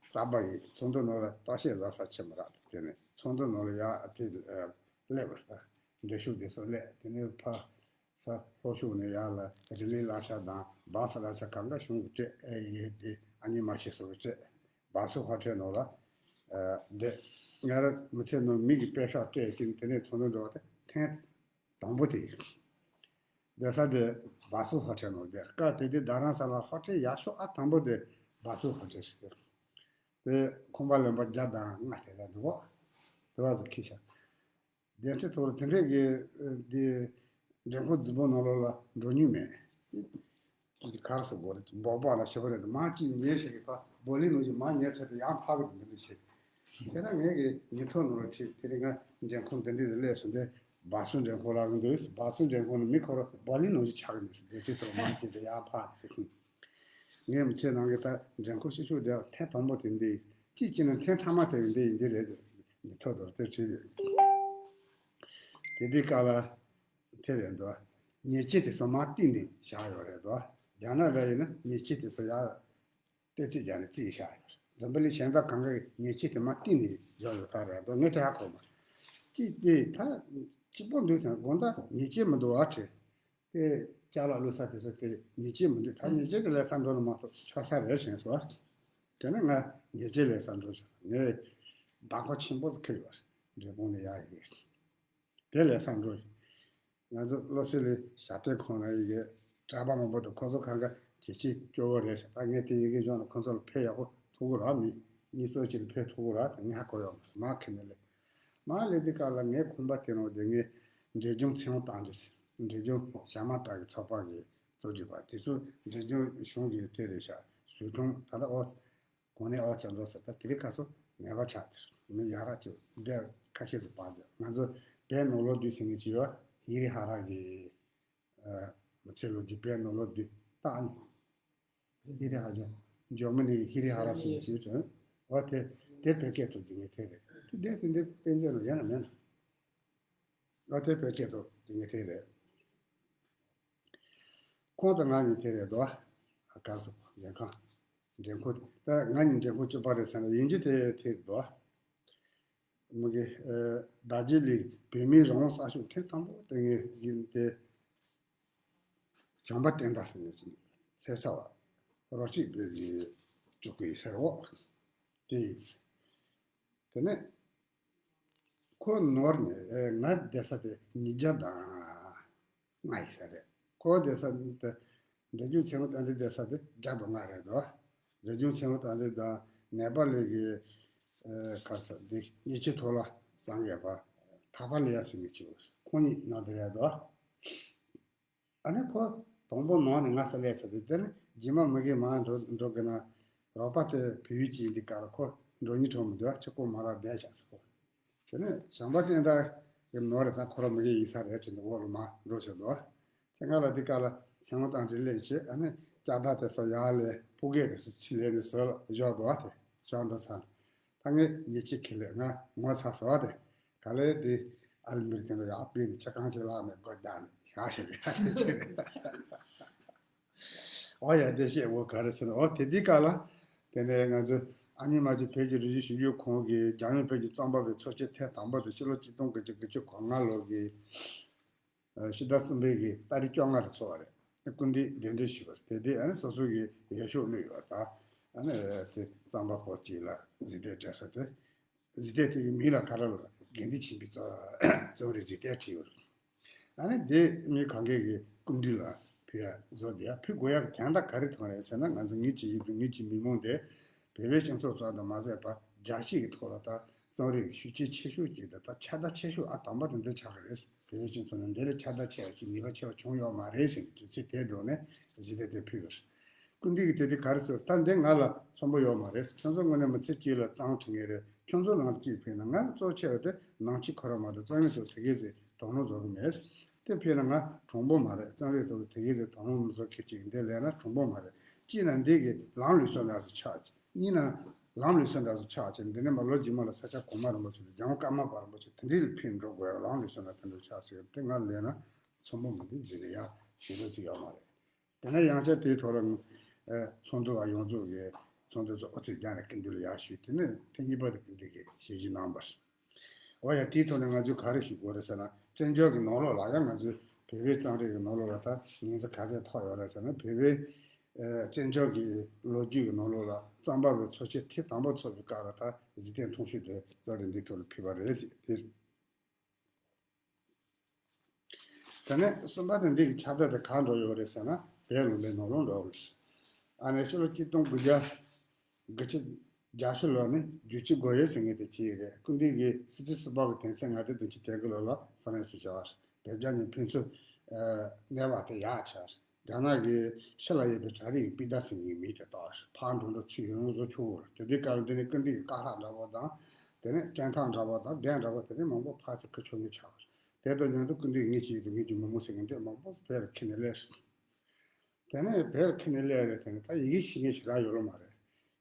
གསར་པ་ཡིན། ཚོགས་འདུ་ནང་ལ་བརྟག་དཔྱད་བཟོ་ས་ཆེ་མོ་རག་དེ་ནས་ཚོགས་འདུ་ནང་ལ་ཡག་དེ་སླེབས་པ་རེད། ད་འགྲེལ་བཤད་དེ་ཚོ་སླེབས། དེ་ནས་ཕར་ས་ལྷོ་ཕྱོགས་ནས་ཡར་ལ་རི་ལི་གླ་ཆ་དང་སྦག་ས་གླ་ཆ་གང་ག་གཞུང་གི་སྤྲད་ཨེ་ཡོད་དེ་ཨ་མྱེས་རྨ་ཆེན་སོགས་ཀྱིས་སྤྲད། སྦག་སུ་ཧོ་ཊེལ་ནང་ལ་བསྡད། ང་རང་མི་ཚེ་ནང་མི་གི་པད་ཤག་སྤྲད་ཀྱིན་དེ་ནས་ཚོགས་འདུ་འགྲོ་བ་དེ་ཐེངས་དང་པོ་དེ་ཡིན། བསྡད་ས་དེ་སྦག་སུ་ཧོ་ཊེལ་ནང་བསྡད། སྐབས་དེ་དུས་རྡ་རམ་ས་ལ་ཧོ་ཊེལ་ཡག་ཤོས་ཨ་དང་པོ་དེ་སྦག་སུ་ཧོ་ཊེལ་ཞིག་རེད། དེ་ཁང་པ་ལོན་པ་བརྒྱ་དང་ལྔ་དེ་རེད་འདུག་གོ། དེ་བ་ཚོ་ཁྱི་ཤ། བདེན་ཁྲི་ཐོག་ལ་དེ་འདྲས་ཀྱི་དེ་འགྲེམས་ཁང་རྫིག་པོ་ནང་ལོགས་ལ་འགྲོ་མྱོང་མེད། གར་སོ་སྒོ་རེད། སྦག་སྦག་ལ་ཞེ་པོ་རེད། མ་གཅིག་ཉལ་ཞིག་གི་ཕ་སྦོ་ལི་ནང་ཞིག་མ་ཉལ་ཚར་དུས་ཡང་ཕ་གི་འདི་འདྲ་བྱེད། དེ་ན་ངས་གི་ཉིན་ཐོ་ནང་ལ་ཁྲིད། དེ་རིང་ང་འགྲེམས་ཁང་འདི་འདྲ་ལ་སླེབས་སོང་། དེ་སྦག་སུ་འགྲེམས་ཁང་ལ་འདུག་སྦག་སུ་འགྲེམས་ཁང་ནི་མི་ཁོ་ར་སྦོ་ལི་ནང་ཞིག་ཆགས་ནས་སྡོད་དུས་དང་མ་གཅིག་དེ་ཡང་ཕ་ཟེར་ཁུངས། ངས་མི་ཚེ་ནང་གི་ད་འགྲེམས་ཁང་ཤུགས་ཤུགས་དེ་ཐེངས་དང་པོ་དེ་འདི་གཅིག་བྱས་ན་ཐེངས་མཐའ་མ་དེ་འདི་ཡིན་གྱི་རེད། ཉིན་ཐོ་དོར་དེ་བྲིས་ཡོད། དེ་དུས་སྐབས་ལ། དེ་རེད་འདུག་ཉལ་ཆས་དེ་ཚོ་མར་བཏིང་ནས་བཞག་ཡོད་རེད་འདུག་རྒྱ་ནག་ར་ཡིན་ན་ཉལ་ཆས་དེ་ཚོ་ཡར་ཏོག་ཙམ་བརྒྱབ་ནས་བརྩིས་བཞག་ཡོད་རེད། འཛམ་བུ་གླིང་གཞན་དག་གང་ག་གི་ཉལ་ཆས་དེ་མར་བཏིང་ནས་བཞག་ཡོད་ཐག་རེད་འདུག་ངས་དེ་ཧ་གོ་མ། གཅིག་དེ་ད་གཅིག་པོ་འདུག་དང་དགོང་དག་ཉལ་ཆས་མི་འདུག་ཨ་བྲིས། དེ་ཅ་ལག་བླུགས་ས་དེ་ཚོ་དེ་ཉལ་ཆས་མི་འདུག་ད་ཉལ་ཆས་དེ་ལས་ས་འགྲོ་ནི་མ་གཏོགས་ཆོག་ས་རེད་དྲན་སོང་། དེ་ནས་ང་ཉལ་ཆས་ལས་ས་འགྲོ་བྱུང་། ངས་བདག་པོ་ཆེན་པོ་ཟིག་ཁྱེར་ཡོད་རེད། འབྲས་སྤུངས་ནས་ཡར་ཡི་གེ་དེ་ལས་ས་འགྲོ། ང་ཚོ་བློ་གསལ་ལས་ཞབས་བརྟན་ཁང་ལ་ཡི་གེ་གྲྭ་པ་མང་པོ་དང་ཁོ་ཚོ་གང་ག་གལ་ཆེ་སྐྱོ་བོ་རེད་ཟེར། ད་ངས་དེ་ཡི་གེ་བཞག་ནས་ཁོ་ཚོ་ལ་ཕེབས་ཡག་པོ་ཐུག་གི་རེད། མི་གཉིས་གསུམ་ཅིག་ལ་ཕེབས་ཐུག་གི་རེད། དེ་ངས་ཧ་གོ་ཡོད་མ་རེད། མར་ཁྱེར་ནས་ལས། མར་སླེབས་དུས་སྐབས་ལ་ངའི་ཁང་པ་དེ་ནང་དེ་ངས་འབྲས་ལྗོངས་ཚེ་དབང་རྟ་མགྲིན་ཟེར། འབྲས་ལྗོངས་ཞྭ་དམར་རྟ་གི་ཚོགས་པ་གི་གཙོ་སྒྲིག་པ་དེ་ཚོ་འབྲས་ལྗོངས་གཞུང་གི་དེ་རེད་ཤག་ཟུར་ཁྲིམས་ད་ལྟ་ཨོ་གོང་ནས་ཨོ་ཚེ་འགྲོ་ཟེར། ད་དེ་རིང་ཁ་སང་ནད་པ་ཆགས་དེར་མི་ཡ་ར་ཅིག་བསྡད། ཁ་ཤས་སུ་བར་བརྒྱབ། ང་ཚོ་བོད་ནང་ལོགས་བསྡུས་ཟེར་མཁན་ཅིག་ཡོད། ཧི་རི་ཧ་ར་གི་མི་ཚེ་ལོ་རྒྱུས་བོད་ནང་ལོགས་བསྡུས་ད་ཨ་ནི། ཧི་རི་ཧ་ར་ཇར་མ་ནི་ཧི་རི་ཧ་ར་ཟེར་མཁན་ཅིག་ཡོད། ཨོ་དེ་དེ་བོད་སྐད་ཐོག་སྒྱུར་མཁན་དེ་རེད། དེ་བསྡད་དེ་འདི་དཔེ་མཛོད་ནང་ཡོད་ན་མེད་ན། ཨོ་དེ་བོད་སྐད་ཐོག་སྒྱུར་མཁན་དེ་རེད། ཁོང་དང་ང་གཉིས་དེ་རེད་དོ། ཨ་གར་སོང་འགྲེམས་ཁང་། འགྲེམས་ཁང་ད་ང་གཉིས་འགྲེམས་ཁང་གཅིག་པ་རེད་ཟེར་ན་ཡིན་གྱི་དེ་དེ་རེད་དོ། མོ་གི་ཨ་རྡོ་རྗེ་གླིང་བོད་མིའི་རང་དབང་གསར་ཤོག་ཐེངས་དང་པོ་དེ་ངས་ཡིན་ཏེ། བྱམས་པ་བསྟན་དར་ཟེར་ནས་ཅིག་ལྷ་ས་བ་རོ་གཅིག་བོད་ཀྱི་བཅུག་གི་ཟེར་འོ། དེ་ཡིན། དེ་ནས་ཁོ་ནོར་ནས་ཨེ་ང་བསྡད་ས་དེ་ཉིས་བརྒྱ་དང་ལྔ་ཡིན་ས་རེད། ཁོ་བསྡད་ས་དེ་འབྲས་ལྗོངས་ཚེ་དབང་རྟ་མགྲིན་བསྡད་ས་དེ་བརྒྱ་དང་ལྔ་རེད་དོ། འབྲས་ལྗོངས་ཚེ་དབང་རྟ་མགྲིན་དང་ནེ་པ་ལི་གི་ཨེ་གར་ས་དེ་ཉི་ཁྱི་ཐོག་ལ་སངས་རྒྱས་པ་ཐ་པ་ལི་ཡ་ཟེར་མཁན་ཅིག་ཡོད། ཁོང་གཉིས་ནང་དེ་རེད་དོ། ཨ་ནི་ཁོ་དང་པོ་ནང་ནས་ང་ས་སླེབས་ཚར་དུས་དེ་ནི་རྗེས་མ་མི་གིས་མར་འགྲོ་འགྲོ་གི་ན་རོགས་པ་དེ་བལ་ཡུལ་གྱི་ཡིན་དུས་སྐབས་ལ་ཁོ་འགྲོ་སྙིང་བྲོ་མི་འདུག་ཁྱི་ཀོ་མ་ར་བསྡད་བཞག་ཚེ་ཁོ། དེ་ནས་བྱམས་པ་བསྟན་དར་གྱི་ནོར་རེད། ད་ཁོ་ར་མི་གིས་ཡིན་ས་རེད་དྲན་ནས་འོག་ལ་མར་འགྲོ་བྱས་འདུག་དེ་སྔ་ལ་འདི་སྐབས་ལ་ཚེ་དབང་རྟ་མགྲིན་སླེབས་བྱས་ཨ་ནི་ལྕགས་རྟ་དེ་ཚོ་ཡར་ལས་ཕུ་གེ་དེ་ཚོ་ཕྱི་ལས་ནས་ཟོས་ལ་བཞག་འདུག་དེ་བཞག་འགྲོ་ཚར་ནས། ད་ངས་ཉལ་ཆས་ཁྱེར་ལས་ང་ངོ་ཚ་ཟེར་བ་དེ། ག་ལེ་དེ་ཨ་ལི་མིར་དེ་ལ་ཡག་པས་ནི་ཆ་གང་ཅིག་ལག་མེད་སྒོ་རྒྱག་ནས་ཤག་ཤག་ཡག་དེ་ཆེ་རེད། ཨོ་ཡ་དེ་བཤད་འོ་ག་རེ་ཟེར་ན་ཨོ་དེ་དུས་སྐབས་ལ་དེ་ནས་ང་ཚོ་ཨ་མྱེས་རྨ་ཆེན་བོད་ཀྱི་རིག་གཞུང་ཞིབ་འཇུག་ཁང་གི་རྒྱལ་ཡོངས་བོད་ཀྱི་རྩོམ་པ་པོའི་ཚོགས་ཆེན་ཐེངས་དང་པོ་དེ་ཕྱི་ལོ་ཆིག་སྟོང་དགུ་བརྒྱ་དགུ་བཅུ་གོ་ལྔ་ལོ་གི་ཕྱི་ཟླ་གསུམ་པའི་གི་ཏ་རིག་བཅོ་ལྔ་རུ་ཚོགས་པ་རེད། སྐུ་མདུན་གདན་འདྲེན་ཞུས་པ་རེད། དེ་དུས་ཨ་ནི་སོ་སོ་གི་ཡག་ཤོས་བླུགས་ཡོད་པ་དང་ཨ་ནི་དེ་རྩོམ་པ་པོ་གཅིག་ལ་གཟིགས་འདོད་སྤྲད་ས་དེ་ གཟི་ལྟས་དེ་གི་མིང་ལ་ག་རེ་ལབ་དགེ་འདུན་ཆོས་འཕེལ་རྩོམ་རིག་གཟི་ལྟས་བྲིས་ཡོད་རེད། ཨ་ནི་དེ་མི་གང་གས་ཀྱི་སྐུ་མདུན་ལ་ཕུལ་ཡ་བཟོ་དེ་ཡ་ཕུལ་དགོས་ཡ་གི་དོན་དག་ག་རེ་མཐོང་རེད་ཟེར་ན། ང་ཚོ་ངེད་ཀྱི་ཡུལ་དུ་ངེད་ཀྱི་མི་མང་དེ་བོད་པའི་སྤྱི་ཚོགས་ཙམ་དུ་མ་ཟད་པ་རྒྱལ་སྤྱི་གི་ཐོག་ལ་ད་རྩོམ་རིག་ཤུགས་རྐྱེན་ཆེ་ཤོས་ཅིག་དང་ད་ཁྱབ་བརྡལ་ཆེ་ཤོས་ཨ་དང་པོ་དེ་འདི་ཆགས་ཀྱི་རེད། བོད་པའི་སྤྱི་ཚོགས་ནང་འདི་ལས་ཁྱབ་བརྡལ་ཆེ་བ་ཞིག་ནུས་པ་ཆེ་བ་བྱུང་ཡོད་མ་རེད་ཟེར་ནས་དུས་ཚོད་དེ་འགྲོ་ནས་གཟི་ལྟས་དེ་ཕུལ་ཡོད་རེད། སྐུ་མདུན་གྱིས་དེ་དུས་ག་རེ་ཟེར། ད་འདི་ང་ལ་མཚོན་པོ་ཡོད་མ་རེད། ཁྱོད་ཚོ་དངོས་གནས་མི་ཚེ་གཅིག་ལ་རྩོམ་འབྲི་མཁན་རེད། ཁྱོད་ཚོ་ནང་གཅིག་ཕུལ་ན་ང་གཙོ་ཆེ་བ་དེ་ནང་ཆོས་ཁོ་རང་མ་གཏོགས་རྩོམ་ཡིག་ཐོག་དེ་གས་ཟིག་དོ་སྣང་བཟོ་གི་མེད། དེ་ཕུལ་ན་ང་གྲུང་པོ་མ་རེད། རྩོམ་རིག་ཐོག་དེ་གས་ཟིག་དོ་སྣང་མི་བཟོ་མཁན་ཅིག་འདི་ལས་ན་གྲུང་པོ་མ་རེད། གཅིག་ན་འདི་གི་ལམ་ལུགས་སྲོལ་འདྲ་ཟིག་ཆགས། གཉིས་ན་ལམ་ལུགས་སྲོལ་འདྲ་ཟིག་ཆགས་ཅིག་འདི་ནས་མར་ལོ་རྗེས་མ་ལ་ས་སྐྱ་གོང་མ་རིན་པོ་ཆེ་དང་འཇམ་དབྱངས་ཀརྨ་པ་རིན་པོ་ཆེ་དེ་འདྲའི་ལ་ཕུལ་འགྲོ་དགོས་ཡ་ལམ་ལུགས་སྲོལ་འདྲ་དེ་འདྲ་ཆགས་ཟེར། དེ་ང་ལས་ན་མཚོན་པོ་མི་འདུག་ཟེར་ཡ་ཞེ་པོ་ཅིག་ཡོད་མ་རེད། དེ་ནས་ཡང་བསྐྱར་དེའི་ཐོག་ལ་ཨ་ཚོགས་འདུ་བ་ཡོངས་རྫོགས་ཀྱི་ཚོགས་འདུ་ཚོ་ཨོ་ཚོད་རྒྱག་ནས་སྐུ་མདུན་ལ་ཡར་ཞུས། དེ་ནས་ཐེངས་གཉིས་པ་དེ་སྐུ་མདུན་གྱིས་ཞལ་བཞེས་གནང་བར། འོ་ཡ། དེའི་ཐོག་ནས་ང་ཚོས་ག་རེ་ཞུ་དགོས་རེད་ཟེར་ན། བཙན་བྱོལ་གྱི་ནང་ལོགས་ལ་ཡང་ང་ཚོའི་བོད་པའི་རྩོམ་རིག་གི་ནང་ལོགས་ལ་ད་ཉིན་མཚན་ག་ཚད་ཐོག་ཡོད་རེད་ཟེར་ན། བོད་པའི་ཨ་བཙན་བྱོལ་གྱི་ལོ་རྒྱུས་ཀྱི་ནང་ལོགས་ལ་རྩོམ་པ་པོའི་ཚོགས་ཆེན་ཐེངས་དང་པོ་ཚོགས་པའི་སྐབས་ལ་ད་གཟི་ལྟས་མཐོང་ཆོས་དེ་རྩོམ་རིག་འདིའི་ཐོག་ལ་ཕུལ་བ་རེད་ཟེར་དེ། དེ་ནས་གསུམ་པ་དེ་འདི་གི་ཁྱབ་བརྡལ་དེ་གང་འགྲོ་ཡོད་རེད་ཟེར་ན། བོད་ལུང་པའི་ནང་ལོགས་འགྲོ་རེད། ཨ་ནི་ཕྱི་ལོ་གཅིག་སྟོང་དགུ་བརྒྱ་དགུ་བཅུ་གྱ་བཞི་ལོ་ནས་བསྒྱུར་བཅོས་སྒོ་དབྱེ་ཟེར་མཁན་དེ་བྱས་རེད། སྐུ་མདུན་གྱིས་སྲིད་སྤྱི་སུ་པག་གི་དོན་ཚན་ལྔ་སྟེ་བདུན་ཅུ་དོན་དགུ་ལོ་ལ་ཧྥ་རན་སི་བྱ་བ་རེད། བོད་རྒྱ་གཉིས་ཕན་ཚུན་གནས་བབ་དེ་ཡག་ཆགས་རེད། རྒྱ་ནག་གིས་ཕྱི་ལ་ཡོད་པའི་བྲག་རིའི་པི་ཏ་ཟེར་མཁན་མི་དེ་དག་ཕར་འགྲོ་འགྲོ་ཚུར་ཡོང་བཟོ་ཆོག་གི་རེད། དེ་དུས་སྐབས་ལ་དེ་ནས་སྐུ་མདུན་གྱི་ཀ་ལྷག་འདྲ་པོ་དང་། དེ་ནས་སྤྱན་ཐང་འདྲ་པོ་དང་གདན་འདྲ་པོ་དེ་ནས་མང་པོ་ཕར་ཚུར་ཁུར་ཆོག་མཁན་ཆགས་པ་རེད། དེ་དང་མཉམ་དུ་སྐུ་མདུན་ངེད་ཀྱི་ཡུལ་དུ་ངེད་ཀྱི་མི་མང་ཟེར་མཁན་དེ་མང་པོ་བོད་ལ་ཁྱེར་ནས་སླེབས་སོང་། དེ་ནས་བོད་ལ་ཁྱེར་ནས་སླེབས་རེད། དེ་ནས་ད་ཡི་གེ་ཤེས་མཁན་ཞེ་དྲག་ཡོད་ལོ་མ་རེད།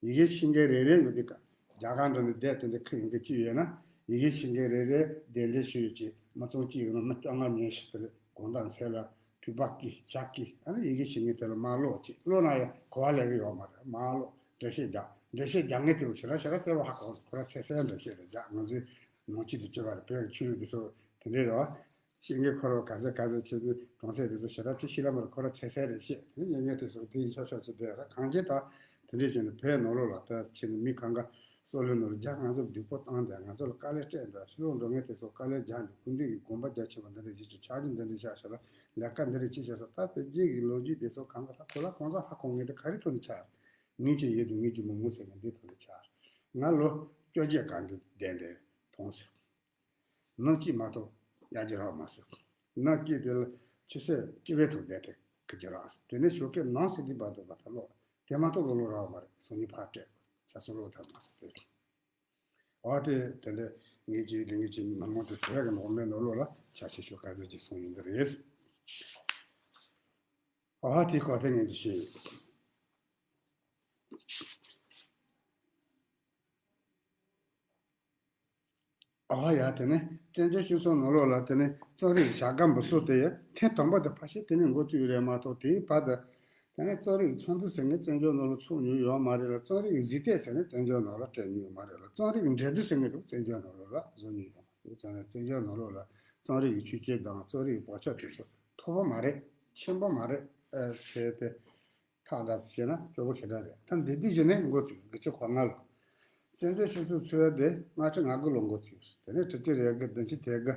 ཡི་གེ་ཤེས་མཁན་རེ་རེ་ཡོད་དུས་ཀ་རྒྱ་གར་འགྲོ་ནས་བསྡད་དེ་འདྲ་ཁུར་ཡོང་མཁན་ཅིག་ཡོད་ན། ཡི་གེ་ཤེས་མཁན་རེ་རེ་གདན་འདྲེན་ཞུས་ཡོད་ཅིག་མི་ཚང་གཅིག་ཡོད་ན་མི་བཅོ་ལྔ་ཉལ་ཞིག་དེར་དགོང་དག་མཚན་ལ་ཕུད་པ་སྐྱེས་ཇ་སྐྱེས། ཨ་ནི་ཡི་གེ་ཤེས་མཁན་དེ་ལ་མར་ཀློག་ཅིག་ཀློག་ན་ཡང་གོ་བ་ལེན་གི་ཡོད་མ་རེད། མར་ཀློག་འགྲེལ་བཤད་རྒྱག་འགྲེལ་བཤད་རྒྱག་མཁན་དེ་ཞེ་དྲག་ཞེ་དྲག་གསལ་པོ་ཧ་གོ་ཁོ་ར་ཚད་གསལ་འགྲེལ་བཤད་རེ་རྒྱག་ང་ཚོའི་ནང་ཆོས་དེ་བྱེད་པ་རེད། བོད་ཀྱི་ཆོས་ལུགས་དེ་ཚོ་དེ་འདྲའི་རེད་བ། ཤེས་མཁན་ཁོ་རང་ག་ཚད་ག་ཚད་བྱེད་དུས་གྲོང་གསེབ་དེ་ཚོ་ཞེ་དྲག་ཅིག་ཤེས་ལ་མ་རེད། ཁོ་རང་ཚད་གསལ་རེད་བཤད། དེ་ནས་ཉན་མཁན་དེ་ཚོ་དེ་ཡི་ཤོག་ཤོག་ཅིག་བསྡད་ར། གང་ཅི་ད་དེ་འདྲས་བྱས་ནས་བོད་ནང་ལོགས་ལ་ད་ཕྱིན་ནས་མི་གང་ག་སྲོག་བློས་ནོར་རྒྱ་ང་ཚོ་སྡུག་པོ་བཏང་འདྲ། ང་ཚོ་ལ་དཀའ་ལས་སྤྲད་འདྲ། ཕྱི་ལོགས་འགྲོ་མཁན་དེ་ཚོ་དཀའ་ལས་རྒྱག་འདྲ། སྐུ་མདུན་གྱི་དགོངས་པ་རྒྱ་ཆེན་པོ་འདི་འདྲས་བྱེད་ཆོག་ཆག་སྒྲིག་འདི་འདྲས་བཞག་ཤག་ལ་ལས་ཀ་འདི་འདྲས་བྱེད་ཆོག་ས། ད་བོད་རྒྱའི་གི་ལོ་རྒྱུས་དེ་ཚོ་གང་ག་ད་གོ་ལ་གང་ཚང་ཧ་གོ་མཁན་དེ་ག་རེ་ཐོག་ནས་ཆགས། ངེད་ཀྱི་ཡུལ་དུ་ངེད་ཀྱི་མི་མང་ཟེར་མཁན་འདི་ཐོག་ནས་ཆགས། ང་ལོ་བཅོ་བརྒྱད་གང་གི་ལྡན་ཏེ་མཐོང་ཟེར། ནང་སྐྱིད་མ་གཏོགས་ཡར་རྒྱས་རག་མ་སོང་། ནང་སྐྱིད་དེ་ལ་ཆུ་ཚོད་སྐྱིད་པའི་ཐོག་བསྡད་དེ་ཁུར་གྱི་རག་སོང་། དེ་ནས་ཞོགས་ཀས་ནང་སྲིད་དེ་བར་དུ་བ་ད་ལོག་དེ་མ་གཏོགས་གི་ལོ་རག་མ་རེད། སང་ཉིན་ཕར་སྤྲད་དགོས། ཆ་སོ་ལོ་ཐར་མ་སོང་དེ། འོ་དེ་དེ་འདྲ་ངེད་ཀྱི་དེ་ངེད་ཀྱི་མི་མང་དེ་བོད་ཀྱི་ནང་མའི་ནང་ལོགས་ལ་ཆ་ཆེ་ཤོས་ག་ཚོད་ཅིག་སོང་ཡོང་གི་རེད། འོ་དེ་ཁོ་དེ་ངེད་ཀྱི་ཤེས་ཡོད། ཨ་ཡ། དེ་ནས་བཙན་བྱོལ་སྤྱི་ཚོགས་ནང་ལོགས་ལ་དེ་ནས་རྩོམ་རིག་བྱ་དགའ་འབུལ་སྲོལ་དེ་ཐེངས་དང་པོ་དེ་ཕལ་ཆེར་དེ་ནས་འགོ་བཙུགས་རེད་མ་གཏོགས། དེའི་བར་དུ་དེ་ནས་རྩོམ་རིག་ཚོགས་འདུ་ཟེར་མཁན་བཙན་བྱོལ་ནང་ལ་ཚོགས་མྱོང་ཡོད་མ་རེད་ལ། རྩོམ་རིག་གཟིགས་དེབ་ཟེར་ནས་བཙན་བྱོལ་ནང་ལ་སྤྲད་མྱོང་ཡོད་མ་རེད་ལ། རྩོམ་རིག་འགྲན་བསྡུར་ཟེར་མཁན་དེ་བཙན་བྱོལ་ནང་ལོགས་ལ་བཟོ་མྱོང་ཡོད་མ་རེད། བྱས་ཙང་ནས་བཙན་བྱོལ་ནང་ལོགས་ལ་རྩོམ་རིག་གི་ཆོས་སྐྱིད་དང་རྩོམ་རིག་གི་བག་ཆགས་དེ་ཚོ་མཐོ་པོ་མ་རེད། ཆེན་པོ་མ་རེད། ཨ་བྱས་ཏེ། ཁག་འདྲ་བྱས་ན་སྐྱོ་པོ་ཞེ་དྲག་རེད། ད་འདི་དུས་ཀྱི་ནས་འགོ་ཚུགས། དགུ་བཅུ་གོ་ལྔ་ལོ། བཙན་བྱོལ་སྤྱི་ཚོགས་ཚུགས་ཡ་དེ་ལྔ་བཅུ་ང་དགུ་ལོ་འགོ་ཚུགས། དེ་ནས་དྲུག་ཅུ་རེ་དགུ། བདུན་ཅུ་དོན་དགུ།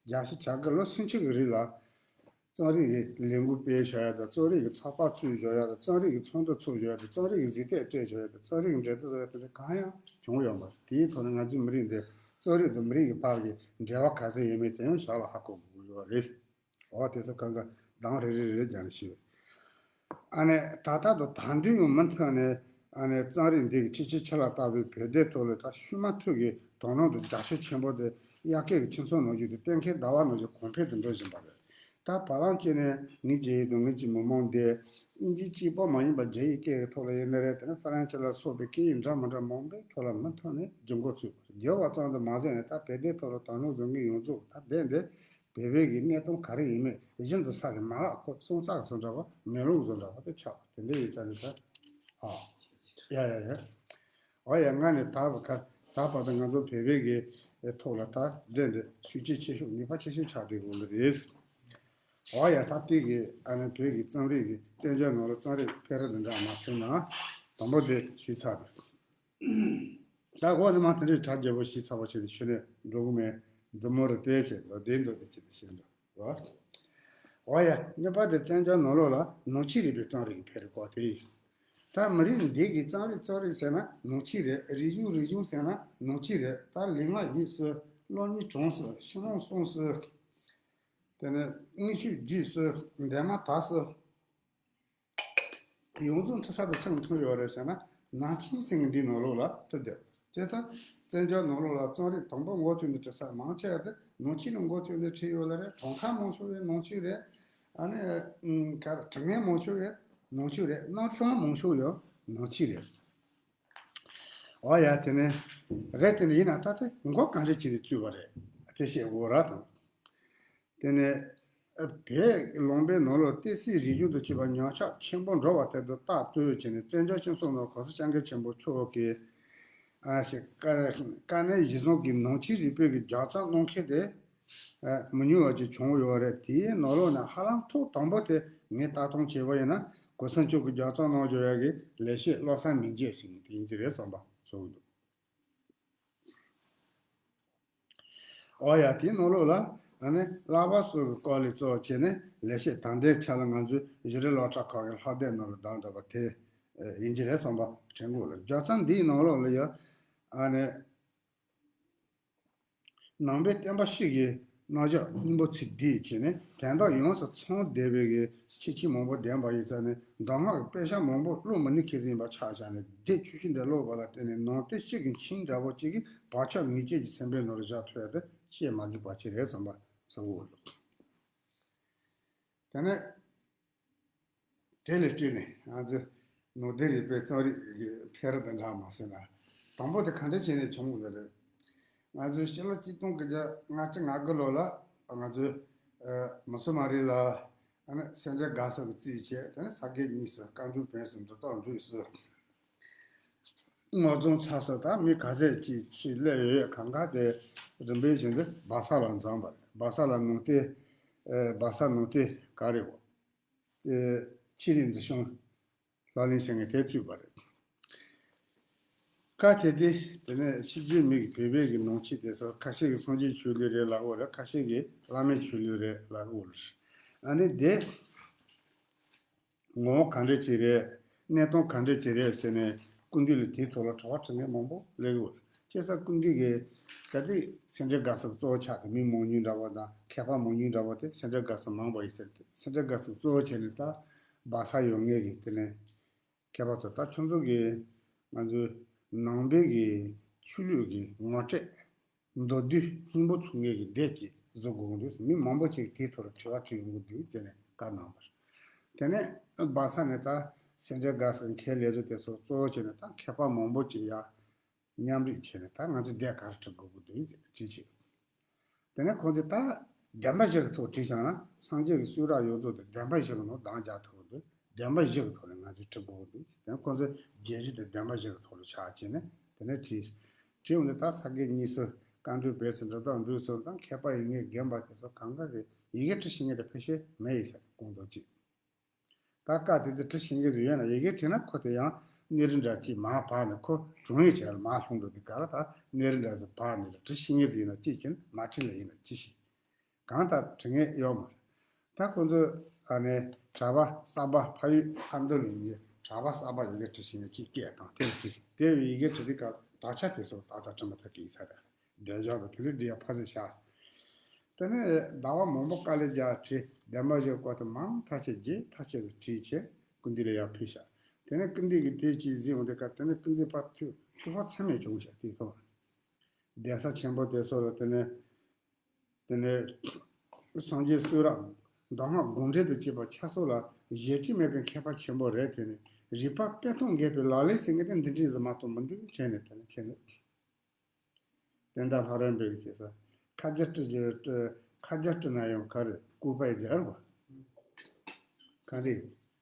བརྒྱད་ཅུ་གྱ་དགུ་ལོ་སུམ་ཅུ་གི་རིང་ལ་རྩོམ་རིག་གི་ལས་འགུལ་སྤེལ་བཞག་ཡ་དང་། རྩོམ་རིག་གི་ཚོགས་པ་ཚུགས་བཞག་ཡ་དང་། རྩོམ་རིག་གི་ཚོགས་འདུ་ཚུགས་བཞག་ཡ་དང་། རྩོམ་རིག་གི་གཟིགས་དེབ་སྤྲད་བཞག་ཡ་དང་། རྩོམ་རིག་གི་འགྲན་བསྡུར་བཟོ་ཡ་དེ་འདྲ་གང་ཡང་བྱུང་ཡོད་མ་རེད། དེའི་ཐོག་ནས་ང་ཚོའི་མི་རིགས་འདི་རྩོམ་རིག་དང་མི་རིགས་ཀྱི་བར་གྱི་འབྲེལ་བ་ག་ཚད་ཡོད་མེད་དེ་ཡང་ཞར་ལ་ཧ་གོ་དགོས་ཀྱི་ཡོད་རེད། འོ་དེ་ཚོ་གང་ག་གདངས་རེ་རེ་རེ་རེ་རྒྱག་ནས་ཤེས། ཨ་ནི་ད་ལྟ་དང་ད་དུང་ཡང་མུ་མཐུད་ནས་ཨ་ནི་རྩོམ་རིག་འདི་གི་ཁྲི་ཆེན་ཁྲི་ལ་བཏགས་པའི་བོད་སྡེ་ཐོག་ལ་ད་ཤུལ་མ་ཐུག་གི་དོ་སྣང་དང་རྒྱབ་སྐྱོར་ཆེན་པོ་དེ་དབྱར་ཁའི་ཁྱིམ་ཚང་ནང་བཞིན་དུ་གཏན་འཁེལ་ཟླ་བ་ནང་བཞིན་གོང་འཕེལ་དུ་འགྲོ་བཞིན་པ་རེད། ད་བར་ལམ་གཅིག་ནས་ངེད་ཀྱི་ཡུལ་དང་ངེད་ཀྱི་མི་མང་འདི་དབྱིན་ཇི་གཅིག་པོ་མ་ཡིན་པར་རྒྱ་ཡིག་སྐད་ཀྱི་ཐོག་ལ་ཡིན་ན་རེད། དེ་ནས་ཧྥ་རན་སི་ལ་སོགས་པའི་སྐད་ཡིག་འདྲ་མི་འདྲ་མང་པོའི་ཐོག་ལ་མུ་མཐུད་ནས་སྒྱུར་འགོ་ཚུགས། སྒྱུར་བ་ཙམ་དུ་མ་ཟད་ནས་ད་བོད་སྡེ་ཐོག་ལ་དོ་སྣང་བཟོ་མཁན་ཡོངས་རྫོགས་ད་བསྡད་འདི་བོད་པའི་གི་གནས་སྟངས་ག་རེ་ཡིན་མིན་གཞི་འཛིན་ས་གི་མ་རག་ཁོ་སོང་ཙག་བཟོ་འདྲ་བ་མེ་ལོང་བཟོ་འདྲ་བ་དེ་ཆགས་པ་དེ་འདྲ་ཡིན་ཙང་ནི་ད་ཨ་ཡ་ཡ་ཡ། འོ་ཡ། ང་ནི་ད་བར་ཁ་ད་བར་དུ་ང་ཚོ་བོད་པའི་གི་ཐོག་ལ་ད་བསྡད་འདི་ཤུགས་རྐྱེན་ཆེ་ཤོས་ནུས་པ་ཆེ་ཤོས་ཆགས་བསྡད་ཡོད་ནི་རེད། འོ་ཡ། ད་དེ་གི་ཨ་ནི་བོད་ཀྱི་རྩོམ་རིག་གི་བཙན་བྱོལ་ནང་ལ་རྩོམ་རིག་འཕེལ་རིམ་འདི་འདྲ་མ་སོང་ན་དང་པོ་དེ་ཞུས་ཚར་རེད། ད་འོ་ནི་མ་དེ་འདྲའི་གྲ་རྒྱས་པོ་ཞིག་ཚར་བ་བྱས་ནས་ཤུལ་ནས་འགྲོ་གི་མེད། མཛུབ་མོ་རུ་བལྟས་བྱས་ལོ་བདེ་འདོད་དེ་ཅི་ལ་ཤེས་འགྲོ་རོ། འོ་ཡ། གཉིས་པ་དེ་བཙན་སྐྱོགས་ནང་ལོགས་ལ་ནང་ཆོས་རིག་པའི་རྩོམ་རིག་འཕེལ་རེ་བཀོད་དེ། ད་མི་རིགས་འདི་གི་རྩོམ་རིག་རྩོམ་རིག་ཟེར་ན་ནང་ཆོས་རེད། རིག་གཞུང་རིག་གཞུང་ཟེར་ན་ནང་ཆོས་རེད། ད་ལུས་ངག་ཡིད་གསུམ། གློག་བརྙན་གྲོང་གསུམ། ཤིང་སྡོང་གསུང་གསུམ། དེ་ནས་མངོན་ཤེས་རྒྱུད་གསུམ། འདས་མ་ད་གསུམ། ཡོངས་རྫོགས་འཁྲིད་ས་དེ་སུས་མཐུན་ཡོད་རེད་ཟེར་ན་ནང་ཆོས་ཟེར་མཁན་འདིའི་ནང་ལོགས་ལ་འཁྲིད་བསྡད། བྱས་ཙང་བཙན་སྐྱོགས་ནང་ལོགས་ལ་རྩོམ་རིག་དང་པོ་འགོ་བཙུགས་ནས་འཁྲིད་ས་མང་ཆེ་བ་དེ་ནང་ཆོས་ལ་འགོ་བཙུགས་ནས་འཁྲིད་ཡོད་ལ་རེད། གྲངས་ཀ་མང་ཤོས་ཡོད་ནང་ཆོས་རེད། ཨ་ནི་ཨུམ་ག་རེ་དྲི་ངན་མང་ཤོས་ཡོད་ནང་ཆོས་རེད། རྣམ་གཞག་མང་ཤོས་ཡོད་ནང་ཆོས་རེད། འོ་ཡ། དེ་ནས་རེད། དེ་ནས་ཡིན་ན་ད་དེ་འགོ་ག་འདྲ་བྱས་ནས་བཙུགས་པ་རེད། དེ་བཤད་དགོས་ར་དང་། དེ་ནས་ཨ་བོད་ཀྱི་ལུང་པའི་ནང་ལོགས་ཏི་སེའི་རིག་གཞུང་དུ་སྐྱེས་པ་ཉམས་ཆག་ཆེན་པོ་འགྲོ་བ་དེ་དང་ལྟག་ལྟོས་བྱས་ནས་བཙན་བྱོལ་སྤྱི་ཚོགས་ནང་གོང་ས་སྐྱབས་མགོན་ཆེན་པོ་མཆོག་གིས་ཨ་ཞེ་དཀའ་དཀའ་གནད་གཞི་བཟུང་གིས་ནང་ཆོས་རིག་པའི་གི་ལྗགས་རྩོམ་གནང་མཁན་དེ་ཨ་མི་ཉུང་བ་ཅིག་བྱུང་ཡོད་རེད། དེའི་ནང་ལོགས་ནས་ཧ་ལམ་ཐོག་དང་པོ་དེ་ངས་ལྟ་སྟངས་བྱས་པ་ཡིན་ན་གོང་ས་མཆོག་གིས་ལྗགས་རྩོམ་གནང་བཞག་ཡ་གི་ལེགས་བཤད་བློ་བཟང་མིང་རྒྱས་ཟེར་མཁན་དེ་ཡིན་གྱི་རེད་བསམ་པ་ཚོར་གྱི་འདུག་འོ་ཡ། དེའི་ནང་ལོགས་ལ་ཨ་ནི་བསླབ་པ་སོགས་ཀྱི་སྐོར་ལ་གཙོ་བྱས་ནས་ལེགས་བཤད་དང་ལྡན་ཆ་ལ་ང་ཚོའི་བཞུགས་རིགས་སློབ་གྲྭ་ཁག་གི་ལྷག་དེབ་ནང་ལ་བསྡམས་བསྡད་པ་དེ་ཡིན་གྱི་རེད་བསམ་པ་དྲན་གྱི་ཡོད་ལ། ལྗགས་རྩོམ་འདིའི་ནང་ལོགས་ལ་ཡ་ཨ་ནི་ནང་པའི་བསྟན་པ་བཤིག་གི་རྣམ་གཞག་སྙིང་པོ་ཚིག་འདིས་བྱས་ནས་དོན་དག་ཡོངས་སུ་ཚང་བསྡད་པའི་གི་ཁྱད་ཆོས་མང་པོ་ལྡན་པ་ཡིན་ཙང་ནས་གདམས་ངག་གི་དཔེ་ཆ་མང་པོ་ཀློག་མི་ནུས་མཁན་ཟིག་ཡིན་པ་ཆགས་བཞག་ནས་སྡེ་བཅུ་བཞི་འདི་ཀློག་པ་ལ་བརྟེན་ནས་ནང་བསྟན་བཤིག་གི་མཆིང་འདྲ་པོ་གཅིག་གིས་བག་ཆགས་ངེས་ཅན་གྱི་སེམས་པའི་ནང་ལ་བཞག་ཐུབ་ཡ་དེ་བཤད་མ་དགོས་པ་ཅིག་རེད་བསམ་པ་གསུང་གི་འདུག་དེ་ནས། དེ་ལས་བརྟེན་ནས་ང་ཚོས་ནང་བསྟན་རིག་པའི་རྩོམ་རིག་གི་འཕེལ་རིམ་དང་འདྲ་མ་ཟེར་ན། དང་པོ་དེ་ག་འདྲ་བྱས་ནས་བྱུང་བ་རེད། ང་ཚོས་ཕྱི་ལོ་གཅིག་སྟོང་དགུ་བརྒྱ་ལྔ་བཅུ་ང་དགུ་ལོ་ལ་ང་ཚོས་ཨ་མི་སུ་མ་རི་ལ་ཨ་ནི་སེ་འབྲས་དགའ་ཚལ་གྱི་རྩིས་བྱས། དེ་ནས་ས་དགེ་གཉིས་སུ་བཀའ་འགྲོའི་བོན་སུ་འབྲི་སྟོན་འབྲུག་སུ་སྔོ་རྫོང་ཚ་སུ་དང་མི་ག་ཚད་ཅིག་ཚུར་སླེབས་ཡོད་ཡོད་གང་ག་དེ་རིམ་པས་བཞིན་དུ་སྦག་ས་ལ་འཛོམས་པ་རེད། སྦག་ས་ལ་ནང་བསྟན་ཨ་སྦག་ས་ནང་བསྟན་ག་རེ་བ། ཨེ་ཆོས་རིག་འཛིན་སྐྱོང་ལག་ལེན་བྱེད་མཁན་དེ་བཙུགས་པ་རེད། སྐབས་དེ་དུས་དེ་ནས་ཕྱི་རྒྱལ་མི་གིས་བོད་པའི་གི་ནང་ཆོས་དེ་ཚོ་ཁ་ཤས་ཀྱིས་སངས་རྒྱས་ཆོས་ལུགས་རེད་ལབ་ཀྱི་ཡོད་རེད། ཁ་ཤས་ཀྱིས་བླ་མའི་ཆོས་ལུགས་རེད་ལབ་ཀྱི་ཡོད་རེད། ཨ་ནི་དེ་ངོ་བོ་ག་འདྲ་ཅིག་རེད། གནས་སྟངས་ག་འདྲ་ཅིག་རེད་ཟེར་ནས་སྐུ་མདུན་ལ་དེའི་ཐོག་ལ་དྲི་བ་དྲི་མཁན་མང་པོ་སླེབས་ཀྱི་ཡོད་རེད། བྱས་ཙང་སྐུ་མདུན་གྱིས་གལ་ཏེ་སེ་འབྲས་དགའ་ཚལ་གཙོ་བོ་ཆགས་ཏེ་མི་མང་ཉུང་འདྲ་པོ་དང་མཁས་པ་མང་ཉུང་འདྲ་པོ་དེ་སེ་འབྲས་དགའ་ཚལ་མང་པོ་ཡིན་ཟེར་ཏེ། སེ་འབྲས་དགའ་ཚལ་གཙོ་བོ་བྱས་ནས་ད་སྦག་ས་ཡོད་མཁན་གྱི་དེ་ནས་མཁས་པ་ཚོ། ད་ཁྱོད་ཚོ་གིས་ང་ཚོའི་ནང་པའི་གི་ཆོས་ལུགས་ཀྱི་ངོ་སྤྲོད་མདོར་བསྡུས་སྙིང་པོ་ཚུགས་མཁན་གྱི་སྡེ་ཅིག་བཟོ་དགོས་ཀྱི་འདུག་མི་མང་པོ་ཅིག་དེའི་ཐོག་ལ་དྲི་བ་དྲི་ཡོང་གི་འདུག་ཟེར་ནས་བཀའ་གནང་བ་རེད། དེ་ནས་སྦག་ས་ནས་ད་སེ་འབྲས་དགའ་ཚལ་མཁས་ལས་བཟོ་དེ་ཚོ་གཙོ་བོ་བྱས་ནས་ད་མཁས་པ་མང་པོ་ཅིག་ཡར་མཉམ་རུབ་བྱས་ནས་ད་ང་ཚོས་སྡེ་ག་རེ་བྲི་དགོས་ཀྱི་འདུག་ཟེར་དྲིས་བྱས། དེ་ནས་ཁོང་ཚོས་ད་བདེན་པ་བཞི་གི་ཐོག་བྲིས་བཞག་ན་སངས་རྒྱས་ཀྱི་གསུང་རབ་ཡོངས་རྫོགས་དེ་བདེན་པ་བཞི་གི་ནང་འདང་རྒྱག་ཐུབ་ཀྱི་འདུག་བདེན་པ་བཞི་གི་ཐོག་ནས་ང་ཚོས་བྲི་དགོས་ཀྱི་འདུག་དེ་ནས་ཁོང་ཚོས་རྒྱལ་སྤྱི་དེ་བདེན་པ་བཞི་གི་ཐོག་ལ་ཆགས་བྱས་ནས་དེ་ནས་བྲིས། བྲིས་འོང་དུས་ད་ས་དགེ་གཉིས་སུ་བཀའ་འགྲོའི་བོན་སུ་འབྲི་སྟོན་འབྲུག་སུ་དང་མཁས་པ་ཡིན་མཁན་རྒན་པ་དེ་ཚོ་གང་ག་གིས་ཡི་གེ་འབྲི་ཤེས་མཁན་དེ་ཕལ་ཆེར་མེད་ཡིན་ཟེར། ཁོང་ཚོ་གཅིག་ད་སྐབས་དེ་དུས་བྲི་ཤེས་མཁན་ཟིག་ཡོད་ན་ཡི་གེ་བྲིས་ན་ཁོ་དེ་ཡང་གནས་རི་འདྲ་ཅིག་མར་བབས་ནས་ཁོ་གྲོང་ཡིག་བྱས་ལ་མར་ལྷུང་འགྲོ་དུས་ག་ལ་ད་གནས་རི་འདྲ་ཟིག་བབས་ནས་ལ་བྲི་ཤེས་མཁན་ཟིག་ཡིན་ན་གཅིག་བྱས་ན་མ་བྲིས་ལ་ཡིན་ན་གཅིག་བྱས། གང་ལྟར་བྲི་མཁན་ཡོད་མ་རེད། ད་ཁོ་ཚོས་ཨ་ནི་གྲྭ་པ་གསར་པ་ཕ་ཡུལ་ཨ་མདོ་ནས་ཡིན་གྲྭ་པ་གསར་པ་ཡི་གེ་འབྲི་ཤེས་མཁན་གཅིག་སྐད་བཏང་དེ་ལ་བྲིས། དེ་བས་ཡི་གེ་འབྲི་དུས་སྐབས་དག་ཆ་དེ་ཚོ་ཏག་ཏག་བྲི་མ་ཐུབ་ཀྱི་ཡིན་ས་རེད། འགྲེལ་བཤད་དང་དེ་འདྲའི་འབྲི་ཡ་ཕ་ཟིག་བཞག་དེ་ནས་ཟླ་བ་མང་པོ་དཀའ་ལས་རྒྱག་བྲིས། བདེན་པ་བཞི་སྐོར་དུ་མང་ཐག་ཆོད་རྒྱས་ཐག་ཆོད་དུ་བྲིས་བྱས་སྐུ་མདུན་ལ་ཡར་ཕུལ་བཞག་དེ་ནས་སྐུ་མདུན་གྱིས་དེ་ཅིག་གཟིགས་འོང་དུས་སྐབས་དེ་ནས་སྐུ་མདུན་ཕར་ཐུག་ཐུགས་ཕམ་ཚད་མེད་བྱུང་བཞག་དེའི་ཐོག་གདན་ས་ཆེན་པོ་དེ་ཚོ་ལ་དེ་ནས་དེ་ནས་སངས་རྒྱས་གསུང་རབ་གདམས་ངག་དགོངས་འགྲེལ་དང་བཅས་པ་ཆ་ཚང་ལ་ཞལ་བྲིས་མེད་པའི་མཁས་པ་ཆེན་པོ་རེད། དེ་ནས་རིག་པ་དཔེ་ཐོག་འགེལ་བའི་ལག་ལེན་ཟེར་མཁན་དེ་འདི་འདྲ་ཟིག་མ་གཏོགས་མི་འདུག་བྱས་ནས་དེ་ནས་བྱས་ནས། དེ་འདྲ་ལྷ་རམས་པའི་གི་བྱེད་ས། ཁ་རྒྱ་སྤྲི་རྒྱུ་སྤྲི། ཁ་རྒྱ་སྤྲི་ན་ཡང་ག་རེ་ལྐུགས་པ་ཡི་རྒྱལ་བ། ག་རེ།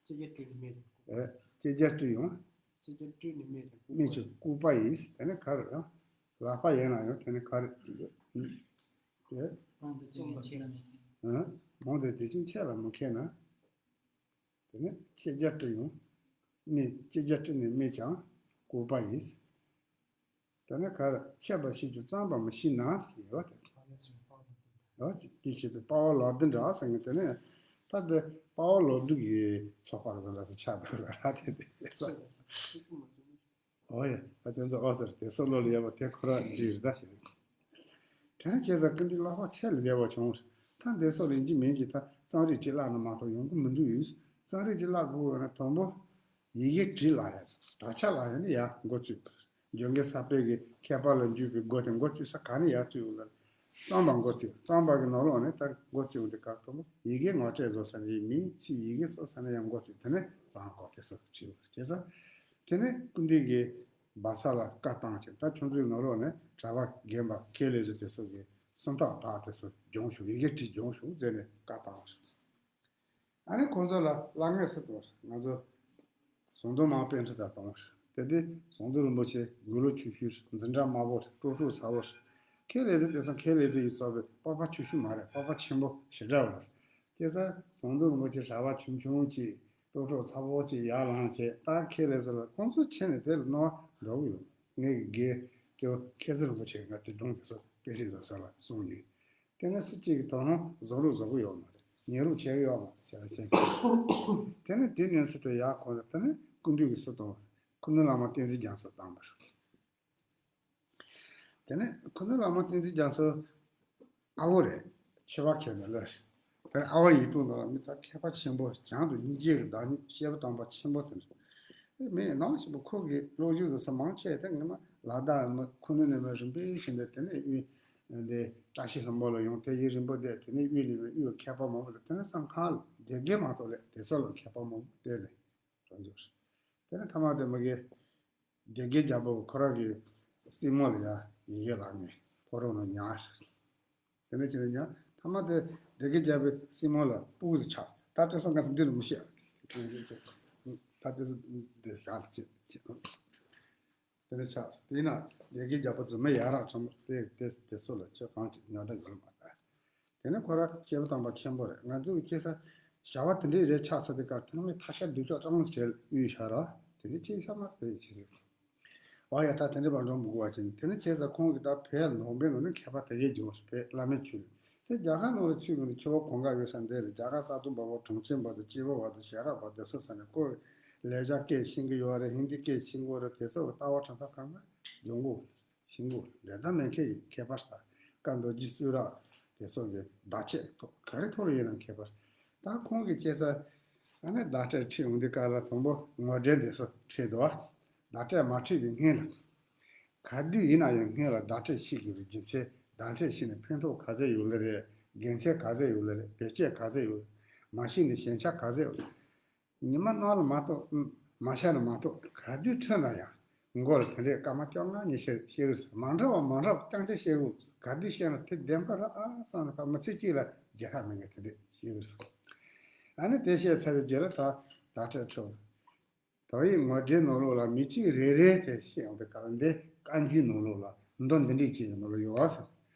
ཁ་རྒྱ་སྤྲི་ནི་མེད་རེད། ཨེ། ཁ་རྒྱ་སྤྲི་ཡང་། ཁ་རྒྱ་སྤྲི་ནི་མེད་རེད། མི་ཆུ་ལྐུགས་པ་ཡིས་དེ་ནི་ག་རེ་ཡང་། ལག་པ་ཡིན་ན་ཡང་དེ་ནི་ག་རེ། ཨེ། མང་དུ་དེ་ཅུང་ཆེ་ལ་མི་ཁེན། ཨ། མང་དུ་དེ་ཅུང་ཆེ་ལ་མི་ཁེན་ན། དེ་ནི་ཁ་རྒྱ་སྤྲི་ཡང་། མི་ཁ་རྒྱ་སྤྲི་ནི་མེད་ཀྱང་ལྐུགས་པ་ཡིས། དེ་ནས་ག་རེ་ཤེས་པ་ཤེས་ཀྱང་བརྩམས་པ་མི་ཤེས་ན་ཟེར་ཡོད་དེ། ཨོ་དེ་དེ་བྱེད་པའི་དཔའ་བོ་ལོ་ཟླ་འདྲ་ཟེར་ནས་དེ་ནས་ད་དེ་དཔའ་བོ་ལོ་ཟླ་གི་ཚོགས་པ་རེད་ཟེར་འདྲ་ཟེར་ཆགས་པ་རེད་ད་དེ་དེ་ཚོ། ཨོ་ཡ་ད་ཁྱོད་ཚོ་ཨོ་ཟེར་དེ་སོ་ལོ་ལ་ཡོད་པ་དེ་ཁོ་ར་འདྲི་རེད་ད་ཞེས། དེ་ནས་ཁྱེད་ཚོ་སྐུ་མདུན་ལག་པ་ཚད་ལས་འདས་པ་བྱུང་། ད་འདས་སོ་ལེན་གྱི་མིན་གྱི་ད་རྩོམ་རིག་ཅིག་བཀླགས་ན་མ་གཏོགས་ཡོང་གི་མི་འདུག་ཡོད། རྩོམ་རིག་ཅིག་བཀླག་དགོས་ན་དང་པོ་ཡི་གེ་བྲིས་ལ་རེད། དག་ཆ་ལ་ཡོད་ནི་ཡ་འགོ་བཙུགས། འཇོན་གེ་ས་པའི་གི་མཁས་པ་ལ་འཇུག་པའི་སྒོ་དེ་འགོ་བཙུགས་ས་ག་ནས་ཡར་བཙུགས་ཡོང་ལ། རྩོམ་པ་འགོ་བཙུགས། རྩོམ་པ་གི་ནང་ལོགས་ནས་ད་འགོ་བཙུགས་འདི་གར་དང་པོ་ཡི་གེ་ངོ་སྤྲོད་བཟོ་ས་ནས་མིང་ཚིག་ཡི་གེ་བཟོ་ས་ནས་ཡང་འགོ་བཙུགས། དེ་ནས་རྩོམ་སྐོར་དེ་ཚོ་བྲིས་པ་བྱས་ས། དེ་ནས་སྐུ་མདུན་གྱིས་སྦ་ས་ལ་བཀའ་བཏང་བྱས། ད་ཁྱོད་ཚོའི་ནང་ལོགས་ནས་གྲྭ་པ་རྒན་པ་ཁེ་ལས་ཟེར་དེ་ཚོ་གི་སུམ་རྟགས་དག་དེ་ཚོ་སྦྱོང་ཤོག་ཡི་གེ་བྲིས་སྦྱོང་ཤོག་ཟེར་ནས་བཀའ་བཏང་བ་རེད། ཨ་ནི་ཁོང་ཚོ་ལ་གླ་རྔན་སུ་གཏོང་རེད། ང་ཚོ་ཟམ་གདོང་མང་པཎ་ཁྲི་དང་གཏོང་རེད། དེ་དུས་ཟམ་གདོང་རིན་པོ་ཆེ་དགུང་ལོ་ཆུང་ཤོས་རེད། འཛིན་གྲྭ་དམའ་པོ་རེད། སྤྲོ་སྤྲོ་ཚ་པོ་རེད། ཁེ་ལས་ཟེར་དེ་ཚོ་ཁེ་ལས་ཟེར་ཡིན་སོགས་པའི་སྤོབས་པ་ཆུང་ཤོས་མ་རེད། སྤོབས་པ་ཆེན་པོ་ཞེ་དྲག་རེད། སྐྱེས་ས་ཟམ་གདོང་རིན་པོ་ཆེ་གྲྭ་པ་ཆུང་ཆུང་གཅིག་སྤྲོ་སྤྲོ་ཚ་པོ་གཅིག་ཡར་ལངས་བྱས་ད་ཁེ་ལས་ཟེར་ལ་ཁོང་ཚོ་ཁྱེད་ནས་དེ་ལ་རྣོ་བ་འགྲོ་གི་ཡོད། ངས་དགེ་སྐྱོ་མཁས་ཟུར་པོ་ཆེ་ང་དེ་སྒྲུང་དེ་ཚོ་དཔེ་རིས་བཟོ་ས་ལ་གསུངས་ཡོད། དེ་ནས་སྲིད་སྤྱི་གི་དོ་སྣང་བཟོ་རུ་བཟོ་གི་ཡོད་མ་རེད། ཉན་རུ་བྱེད་གི་ཡོད་མ་རེད་ཟེར་བ་ཅན། དེ་ནས་དེ་ནས་ཚུར་དུ་ཡར་གོང་རེད། དེ་ནས་སྐུ་མདུན་གྱི་སུ་དང་ཁུ་ནུ་བླ་མ་བསྟན་འཛིན་རྒྱ་མཚོ་བཏང་བ་རེད། དེ་ནས་ཁུ་ནུ་བླ་མ་བསྟན་འཛིན་རྒྱ་མཚོ་ཨ་བོ་རེད། ཆོས་པ་མཁས་པའི་བློ་རེད། དེར་ཨ་བ་ཡིག་ཐོག་ནང་ལ་མི་ད་མཁས་པ་ཆེན་པོ་བྱང་དུ་སྙིང་རྗེ་གི་བདག་ཉིད་སྐྱེས་བུ་དམ་པ་ཆེན་པོ་དེ་འདྲ་མེད་ནང་ཞིག་པོ་ཁོ་གི་བློ་རྒྱུགས་སུ་མང་ཆེ་དེ་ངས་མ་ལ་དྭགས་མི་ཁུ་ནུ་ནས་མི་རིམ་པས་ཕྱིན་ཏེ་དེ་ནས་དབུས་འདི་བཀྲ་ཤིས་ལྷུན་པོ་ལ་ཡོང་། དེ་ཡི་རིམ་པ་བསྡད་དེ་ནས་དབུས་ལས་མི་དབུས་མཁས་པ་མང་པོ་དེ་དེ་ནས་བསམ་ཁང་ལ་སྡེ་དགེ་མ་གཏོགས་ལས་དེ་ཚོ་ལ་མཁས་པ་མང་པོ་བསྡད་ནས་རང་འཇོག་དེ་ནས་ཐ་མ་དེ་མི་གི་སྡེ་དགེ་རྒྱལ་པོ་ཁོ་རང་གི་སྲིང་མོ་ལ་ཡ་ཡི་གེ་བཀླགས་ནས་ཕོ་རོག་ནང་ཉར། དེ་ནས་ཁྱེད་ཉར་ཐ་མ་དེ་སྡེ་དགེ་རྒྱལ་པོའི་སྲིང་མོ་ལ་སྤུ་གུ་ཆགས། ད་དེ་སང་ང་ཚོ་འདི་ལ་མི་ཤེས། ད་དེ་ཚོ་འདི་ཤག་ལ་ཅེས་ཅེས་དེ་ནས་ཆགས། དེས་ན་སྡེ་དགེ་རྒྱལ་པོ་རྫུན་མ་ཡ་རབས་ཁྲ་མོ་དེ་དེ་དེ་ཚོ་ལ་ཁྱོད་གང་ཅིག་ཉར་འདྲ་ཡོད་ལ་མ་ལྟ། དེ་ནས་ཁོ་རང་སྐྱེས་བུ་དམ་པ་ཆེན་པོ་རེད། ང་ཚོ་གི་སྐྱེས་ས་བྱ་བ་དེ་འདྲའི་རེད་ཆགས་ཚར་དུས་སྐབས་དེ་ནས་ཐ་ཤལ་སྡུག་ཅོག་ཀྲང་ཟེར་དབུས་ཤར་ར་དེ་འདྲའི་ཅིག་བསམ་ན་དེ་ཅི་ཟེར། ཨ་ཡ་ད་དེ་འདྲའི་བར་འགྲོ་མི་དགོས་པ་ཅིག་དེ་ནས་ཁྱེད་ས་ཁོང་གི་ད་བོད་ལུང་པའི་ནང་ནས་མཁས་པ་དེ་གས་འབྱུང་བས་བླ་མའི་ཆོས་དེ་རྒྱ་གར་ནང་ལ་ཚུད་དགོས་ནས་ཆོས་གོང་འགག་ཡོད་ས་འདི་རེད། རྒྱ་གར་ས་སྟོང་པ་པོ་གྲོང་ཁྱེར་པ་དང་སྐྱེས་བུ་བ་དང་ཞལ་རག་པ་དེ་སོ་ས་ནས་ཁོ་ལས་བྱ་སྐད་ཤེས་ཀྱི་ཡོད་རེད། ཧིན་དི་སྐད་ཤེས་ཀྱི་ཡོད་རེད། དེ་སོགས་ཀྱི་ལྟ་བ་དྲན་ཐག་གང་ག་འབྱུང་གོ་ཤིང་བུ་ལས་དང་ལེན་མཁན་གྱི་མཁས་པ་ས་བཀའ་མདོ་རྒྱུད་གསུང་རབ་དེ་སོགས་ཀྱི་བརྡ་ཆད་ཐོག་ག་རེ་ཐོག་ལ་ཡིན་ན་མཁས་པ། ད་ཁོང་གི་སྐྱེས་ས་ཨ་ནི་བརྡ་སྤྲོད་ཁྲིད་འོང་དུས་སྐབས་ལ་དང་པོ་ངོ་སྤྲོད་དེ་ཚོ་ཁྲིད་དོ། བརྡ་སྤྲོད་མ་ཁྲིད་པའི་སྔོན་ལ་ག་དུས་ཡིན་ན་ཡང་སྔོན་ལ་བརྡ་སྤྲོད་ཤེས་དགོས་པའི་རྒྱུ་མཚན། བརྡ་སྤྲོད་ཤེས་ནས་ཕན་ཐོགས་ག་ཚད་ཡོད་ལེ་རེད། དགེ་མཚན་ག་ཚད་ཡོད་ལེ་རེད། བེད་སྤྱོད་ག་ཚད་ཡོད། མ་ཤེས་ནས་ཞན་ཆ་ག་ཚད་ཡོད། ཉི་མ་ནང་ལ་མ་གཏོགས། མ་ཤར་ན་མ་གཏོགས་ག་དུས་ཁྲིད་ན་ཡང་མགོ་ལ་དེ་འདྲའི་སྐར་མ་བཅོ་ལྔ་ཉི་ཤུ་ཤེས་ཀྱི་རེད། མ་འདྲ་བ་མ་འདྲ་བ་རྐྱང་རྐྱང་ཤེས་ཀྱི་རེད། ག་དུས་ཤེས་ན་དེ་བདེན་པ་རེད་ཨ་བསམ་ན་མི་ཚེ་གཅིག་ལ་བརྗེད་ཐབས་མེད་ངས་དེ་འདྲས་ཤེས་ཀྱི་རེད། ཨ་ནི་དེ་བཤད་ཚར་བའི་རྗེས་ལ་ད་བརྡ་སྤྲོད་ཁྲིད། དག་ཡིག་ངོ་སྤྲོད་ནང་ལོགས་ལ་མི་ཚིག་རེ་རེ་དེ་བཤད་ཡོང་དུས་སྐབས་འདི་བཀའ་འགྱུར་ནང་ལོགས་ལ་མདོ་འདི་འདྲས་ཅིག་གི་ནང་ལ་ཡོད་ཟེར།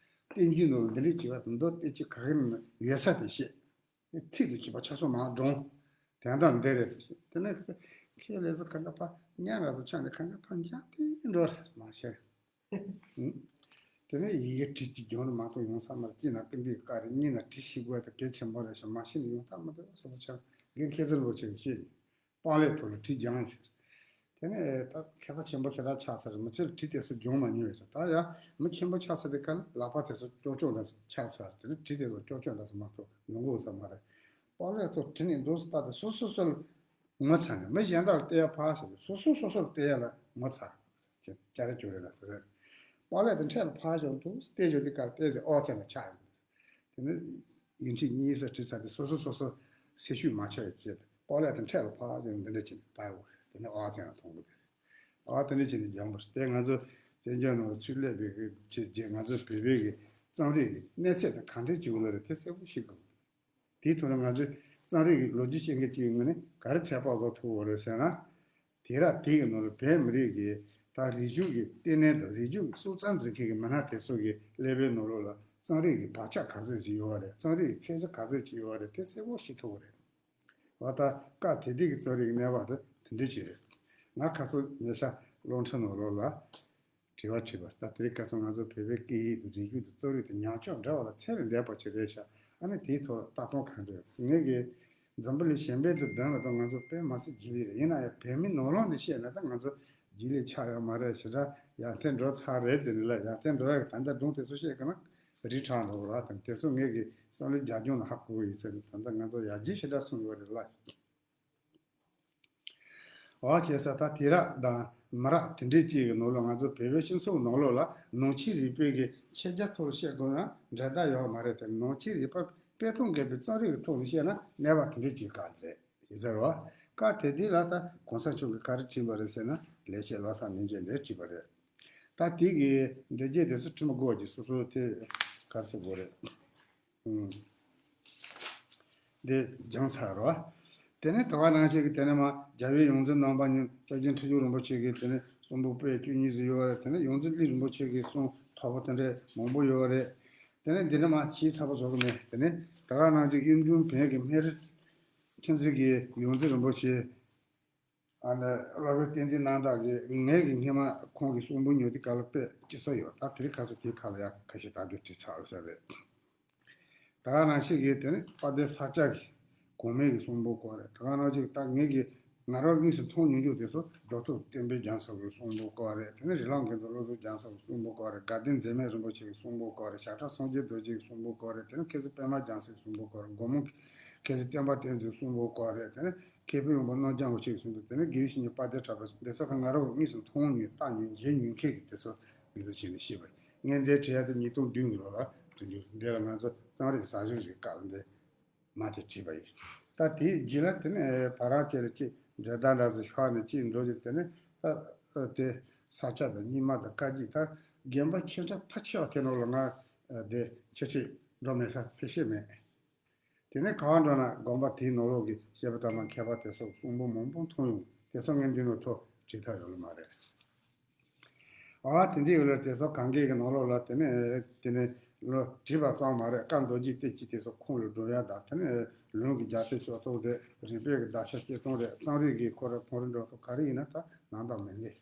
བསྟན་འགྱུར་ནང་ལ་འདི་འདྲས་ཅིག་ཡོད་ཟེར། མདོ་དེ་ཅིག་ག་གེ་ནང་ཡོད་ས་དེ་བཤད། ཚིག་དེ་བྱིས་པ་ཆ་སོ་མ་སྒྲུང་། དོན་དག་འདི་རེད་ཟེར། དེ་ནས་ཁྱེད་ལས་ཟེར་གང་ག་ཕ་ཉན་ར་ཟེར་ཆོག་འདི་གང་ག་ཕ་འཇག་དེ་འགྲོ་ཟེར་མ་བཤད། དེ་ནས་ཡི་གེ་བྲིས་ཅིག་སྦྱོང་རུ་མ་གཏོགས་ཡོང་ས་མ་རེད། གཅིག་ན་ཀིན་པའི་བཀའ་རེད། གཉིས་ན་བྲིས་ཤེས་དགོས་དེ་གལ་ཆེན་པོ་རེད་ཤག་མ་ཤེས་ན་ཡོང་ཐབས་མི་འདུག་ཟེར་ཚེ་ཆ་རྒན་མཁས་ཟུར་པོ་ཆེ་གིས་བཤད། པང་ལེབ་ཐོག་ལ་བྲིས་སྦྱངས་ཟེར། དེ་ནས་ད་མཁས་པ་ཆེན་པོ་ཞེ་དྲག་ཆགས་ཚར། མི་ཚེར་བྲིས་དེ་ཚོ་སྦྱོང་མ་མྱོང་ཡོད་ཚོ། ད་ཡ་མི་ཆེན་པོ་ཆགས་ཚར་དེ་ག་ལ་ལག་པ་དེ་ཚོ་ཀྱོག་ཀྱོག་འདྲ་ཆགས་ཚར། དེ་ནས་བྲིས་དེ་ཚོ་ཀྱོག་ཀྱོག་འདྲ་ཚོ་མ་གཏོགས་ཡོང་གི་ཡོད་ས་མ་རེད། པང་ལེབ་ཐོག་བྲིས་ནས་འདུག་ཟེར། ད་དེ་སོ་སོ་སོ་ལ་ངོ་ཚ་ནས་མི་གཞན་དག་ལ་བལྟས་ཡ་ཕར་ཞོག་སོ་སོ་སོ་སོར་བལྟས་ཡ་ལ་ངོ་ཚ། ཅ་རེ་ཅོ་རེ་ལ་ཟེར། པགས་ལས་དེ་འཕྲལ་ལ་ཕར་ཞོག་འདུག་བལྟས་ཞོག་དེ་གར་བལྟས་ཟེར་ཨོ་ཙེ་ལ་ཆགས་ཡོང་། དེ་ནི་ཡིག་ཕྲེང་གཉིས་སུ་བྲིས་ཚར་ཏེ་སོ་སོ་སོ་སོ་སེ་ཤུད་མ་ཆགས་ཡོད་ཀྱི་པགས་ལས་དེ་འཕྲལ་ལ་ཕར་ཞོག་འདི་འདྲ་བྱས་ནས་ལྟ་དགོས་ཟེར། དེ་ནི་ཨོ་ཙེ་ལ་མཐོང་གི་འདུག་ཟེར། ཨོ་དེ་འདྲ་བྱས་ནས་སྦྱངས་པ་རེད། དེ་ང་ཚོ་བཙན་བྱོལ་ནང་ལ་ཚུར་སླེབས་པའི་གི་ཆེད་ཀྱི་ང་ཚོ་བོད་པའི་གི་རྩོམ་རིག་གི་གནས་ཚད་དང་ག་འདྲ་ཅིག་ཡོད་ལ་རེད་དེ་གསལ་པོ་ཤེས་དགོས། དེའི་ཐོག་ནས་ང་ཚོས་རྩོམ་རིག་གི་ལོ་རྒྱུས་ཤེས་མཁན་གཅིག་ཡིན་ངོས་ནས་ག་རེ་ཚོད་དཔག་བཟོ་ཐུབ་ཡོད་རེད་ཟེར་ན། དེང་རབས་དེ་གི་ནང་ལ་བོད་མི་རིགས་ཀྱི་ད་རིག་གཞུང་གི་ལྟེ་གནས་དང་རིག་གཞུང་གི་སྲོག་རྩ་འཛིན་མཁན་གྱི་མི་སྣ་དེ་ཚོ་གི་ཀླད་པའི་ནང་ལོགས་ལ་རྩོམ་རིག་གི་བག་ཆགས་ག་ཚད་ཅིག་ཡོད་པ་རེད། རྩོམ་རིག་གི་ཚད་གཞི་ག་ཚད་ཅིག་ཡོད་པ་རེད། དེ་གསལ་པོ་ཤེས་ཐུབ་ཀྱི་རེད། འོ་ད་སྐབས་དེ་དུས་ཀྱི་རྩོམ་རིག་གི་གནས་བབ་དེ་དེ་འདྲ་ཅིག་རེད། ང་ཁ་སང་ཉེ་ཆར་གློག་འཕྲིན་ནང་ལོགས་ལ། དྲི་བ་དྲིས་པ། ད་དེ་རིང་ཁ་སང་ང་ཚོ་བོད་པའི་སྐད་ཡིག་དང་རིག་གཞུང་དང་རྩོམ་རིག་དང་ཉམས་ཆག་འདྲ་བ་ལ་ཚད་ལས་འདས་པ་ཅིག་རེད་ཤག་ཨ་ནི་དེའི་ཐོག་ལ་ལྟ་སྟངས་ག་འདྲ་ཡོད། ངེད་ཀྱི་འཛམ་བུ་གླིང་གཞན་པའི་དུ་བདུན་ལ་དང་ང་ཚོ་དཔེ་མ་སྲིད་རྗེས་ལུས་རེད། ཡིན་ན་ཡང་བོད་མི་ནང་ལོགས་ནས་བཤད་ན་ད་ང་ཚོ་རྗེས་ལུས་ཆགས་ཡོད་མ་རེད། ཞེ་དྲག་ཡར་ཐོན་འགྲོ་ཚར་རེད་ཟེར་ནས་ལ་ཡར་ཐོན་འགྲོ་ཡག་ད་ལྟ་སྒྲུང་དེ་ཚོ་བཤད་གི་ན་རི་ཁྲག་འགྲོ་གི་ར་དང་དེ་ཚོ་ངེད་ཀྱི་བསམ་བློའི་རྒྱབ་ལྗོངས་ལ་ཧ་གོ་གི་ཡོད་ཚད་ད་ལྟ་ང་ཚོ་ཡར་རྒྱས་ཞེ་དྲག་སོང་ཡོད་རེད་ལ། འོ་བྱས་ས་ད་དུས་རབས་དང་མི་རབས་དེ་འདྲའི་གཅིག་གི་ནང་ལ་ང་ཚོ་བོད་པའི་སྤྱི་ཚོགས་ནང་ལོགས་ལ་ནང་ཆོས་རིག་པའི་གི་ཁྱབ་རྒྱ་ཐོག་ལ་བཤད་དགོས་ན་འགྲན་ཟླ་ཡོད་མ་རེད་དེ། ནང་ཆོས་རིག་པ་དཔེ་མཐོང་དགོས་པའི་རྩོམ་རིག་གི་ཐོག་ལ་བཤད་ན་གནས་བབ་དེ་འདྲའི་གཅིག་ག་རེད་ཟེར་བ། སྐབས་དེ་དུས་ལ་ད་གོང་ས་མཆོག་གིས་ག་རེ་བྲིས་པ་རེད་ཟེར་ན་ལེགས་བཤད་ལོ་གསར་མན་ཆད་འདིར་བྲིས་པ་རེད། ད་དེ་གི་འགྲེལ་བརྗོད་དེ་ཚོ་བྲིས་མ་དགོས་པ་ཅིག་སོ་སོ་དེ་ག་རེ་ཟེར་དགོས་རེད། ཨུམ། འདི་སྦྱངས་ཚར་རོ། དེ་ནས་ད་ག་ནང་བཞིན་གྱི་དེ་ནས་མ་རྒྱལ་བའི་ཡོངས་འཛིན་རྣམ་པ་གཉིས་སྐྱབས་རྗེ་ཁྲི་བྱང་རིན་པོ་ཆེ་གི་དེ་ནས་གསུང་འབུམ་དཔེ་བཅུ་གཉིས་ཟིག་ཡོད་རེད། དེ་ནས་ཡོངས་འཛིན་བློ་གྲོས་རིན་པོ་ཆེ་གི་གསུང་མཐོ་པོ་དེ་འདྲས་མང་པོ་ཡོད་རེད། དེ་ནས་འདི་ནས་མ་ཤེས་ཚར་བ་བཟོ་གི་མེད། དེ་ནས་ད་ག་ནང་བཞིན་གཡུང་དྲུང་བོན་གྱི་སྨན་རི་ཁྲི་འཛིན་གྱི་ཡོངས་འཛིན་རིན་པོ་ཆེ། ཨ་ནི་སློབ་དཔོན་བསྟན་འཛིན་རྣམ་དག་གིས་ངེད་ཀྱིས་སྔས་མ་ཁོང་གི་གསུང་འབུམ་ཉོ་དུས་སྐབས་ལ་དཔེ་ཅི་ས་ཡོད། ད་དེ་རིང་ཁ་སང་དེའི་ཁ་ལ་ཡང་ཁ་ཤས་ད་དུང་བྲིས་ཚར་ཡོད་ས་རེད། ད་ག་ནང་བཞིན་གྱི་དེ་ནི་དཔལ་ལྡན་ས་སྐྱ་གི་གོང་མའི་གི་གསུང་འབུམ་སྐོར་རེད། ད་ག་ནང་བཞིན་ད་ངེད་ཀྱིས་ང་རང་དངོས་སུ་མཐོང་མྱོང་རྒྱུ་དེ་ཚོ་རྡོ་ཐུབ་བསྟན་པའི་རྒྱ་མཚོ་གི་གསུང་འབུམ་སྐོར་རེད། དེ་ནི་རི་ལང་དགེ་མཚན་བློ་བཟང་རྒྱ་མཚོ་གི་གསུང་འབུམ་སྐོར་རེད། དགའ་ལྡན་འཛད་མེད་རིན་པོ་ཆེ་གི་གསུང་འབུམ་སྐོར་རེད། ཞབས་ཁྲ་སངས་རྒྱས་རྡོ་རྗེ་གི་གསུང་འབུམ་སྐོར་རེད། དེ་ནི་མཁས་བཙུན་པད་མ་རྒྱ་མཚོ་གི་གསུང་འབུམ་སྐོར་རེད། སྒོ་མོ་མཁས་བཙུན་བསྟན་པ་བསྟན་འཛིན་གསུང་འབུམ་སྐོར་རེད། དེ་ནི་མཁས་པའི་དབང་པོ་རྣམ་རྒྱལ་རིན་པོ་ཆེ་གི་གསུང་འབུམ། དེ་ནི་དགེ་བའི་བཤེས་གཉེན་དཔལ་ལྡན་གྲགས་པའི་གསུང་འབུམ། དེ་ཚོ་ཁ་ང་རང་དངོས་སུ་མཐོང་མྱོང་བལྟས་མྱོང་མཇལ་མྱོང་མཁན་གྱི་དེ་ཚོ་ངེས་འཛིན་བྱས་ནས་ཤེས་པ་ཡིན། ངས་འདིར་བྲིས་ཡ་དེ་ཉིས་སྟོང་བདུན་གྱི་ལོ་ལ་བྲིས་རྒྱུ། འདི་ལ་ང་ཚོ་རྩོམ་རིག་ཟབ་སྦྱོང་ཞིག་སྐབས་འདི་མ་དེ་བྲིས་པ་ཡིན། ད་དེའི་རྗེས་ལ་དེ་ནས་བར་རང་བཅས་ལ་ཅིག་འགྲེལ་བརྡ་འདྲ་ཟིག་ཤོག་ནས་ཅིག་འགྲོ་རྒྱུ། དེ་ནས་ད་དེ་ས་སྐྱ་དང་རྙིང་མ་དང་བཀའ་བརྒྱུད། ད་དགོན་པ་ཆེ་ཕྲ་ཕལ་ཆེ་བ་དེ་ནང་ལ་ང་དེ་ཆེ་ཁྲིད་འགྲོ་མེད་ས་ཕལ་ཆེར་མེད། དེ་ནས་གང་འགྲོ་ན་དགོན་པ་དེའི་ནང་ལོགས་ཀྱི་བཤད་པ་ལྟར་མ་མཁས་པ་དེ་ཚོ་གསུང་འབུམ་མང་པོ་མཐོང་ཡོང་། དེ་ཚོ་ངས་འདི་ནང་ཐོ་བྲིས་ཐབས་ཡོད་ལ་མ་རེད། ཨ་དེ་འདྲ་ཡོད་ལ་དེ་ཚོ་གང་གའི་གི་ནང་ལོགས་ལ་དེ་ནས་དེ་ནས་ལོ་བྲིས་པ་ཙམ་མ་རེད། བཀའ་མདོ་རྒྱུད་དེ་ཅི་དེ་ཚོ་ཁུངས་ལ་འགྲོ་ཡ་དང་། དེ་ནས་ལུང་གི་རྒྱ་ཆེ་ཤོས་ཐོག་དེ་རིགས་པའི་གི་བརྡ་ཆད་སྐྱེ་སྟངས་རེད། རྩོམ་རིག་གི་ཁོ་ར་ཁོང་རིག་འགྲོ་སྟངས་ག་རེ་ཡིན་ན་ད་ནང་དང་མི་འདྲ།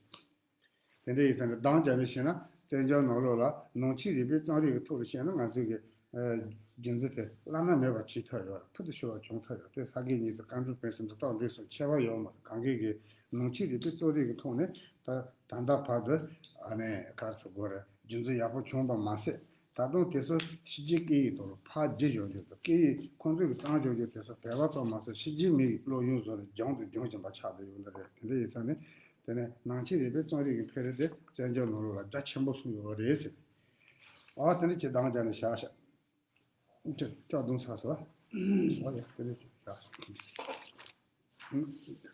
དེ་འདྲ་ཡིན་ཙང་ནི་གདངས་བརྒྱབ་ནས་བཤད་ན་བཙན་བྱོལ་ནང་ལོགས་ལ་ནང་ཆོས་རིག་པའི་རྩོམ་རིག་གི་ཐོག་ལ་བཤད་ན་ང་ཚོའི་གི་རྒྱུ་མཚན་དེ་བླ་ན་མེད་པ་བྱེད་ཐུབ་ཡོད་རེད། ཕུལ་དུ་ཕྱིན་པ་བྱུང་ཐུབ་ཡོད་རེད། དེ་ས་དགེ་བསྙེན་སོགས་བཀའ་འགྲོའི་དཔེ་གསུམ་འདི་དག་འདྲ་སོགས་ཁྱད་པར་ཡོད་མ་རེད། གང་གི་གི་ནང་ཆོས་རིག་པའི་རྩོམ་རིག་གི་ཐོག་ནས་ད་ད་ལྟ་བར་དུ་ཨ་ནི་ག་རེ་ཟེར་དགོས་རེད། རྒྱུ་མཚན་ཡག་པོ་བྱུང་བ་མ་ཟད། ད་དུང་དེ་ཚོ་ཕྱི་རྒྱལ་སྐད་ཡིག་ཐོག་ལ་ཕར་བསྒྱུར་འཇོག་རྒྱུ་དང་། སྐད་ཡིག་ཁོང་ཚོས་ཀྱི་བརྩམས་འཇོག་རྒྱུ་དེ་ཚོ་བོད་པ་ཙམ་མ་ཟད་ཕྱི་རྒྱལ་མི་ཡི་སློབ་ཡོན་བཟོ་ནས་སྦྱང་དང་སྦྱང་བཞིན་པ་ཆགས་བསྡད་ཡོད་འདི་རེད། དེ་འདྲ་ཡིན་ཙང་ནི་དེ་ནས་ནང་ཆོས་རིག་པའི་རྩོམ་རིག་གི་འཕེལ་རིམ་དེ་བཙན་བྱོལ་ནང་ལོགས་ལ་རྒྱ་ཆེན་པོ་སོང་ཡོད་རེད་ཟེར། ཨ་དེ་འདྲ་ཅིག་གདངས་བརྒྱབ་ནས་བཞག་ཤག་ཅིག་ཅག་རྡུང་ཚར་སོང་། ཨ་ཡ་དེ་འདྲ་ཅིག་བཞག་ཤག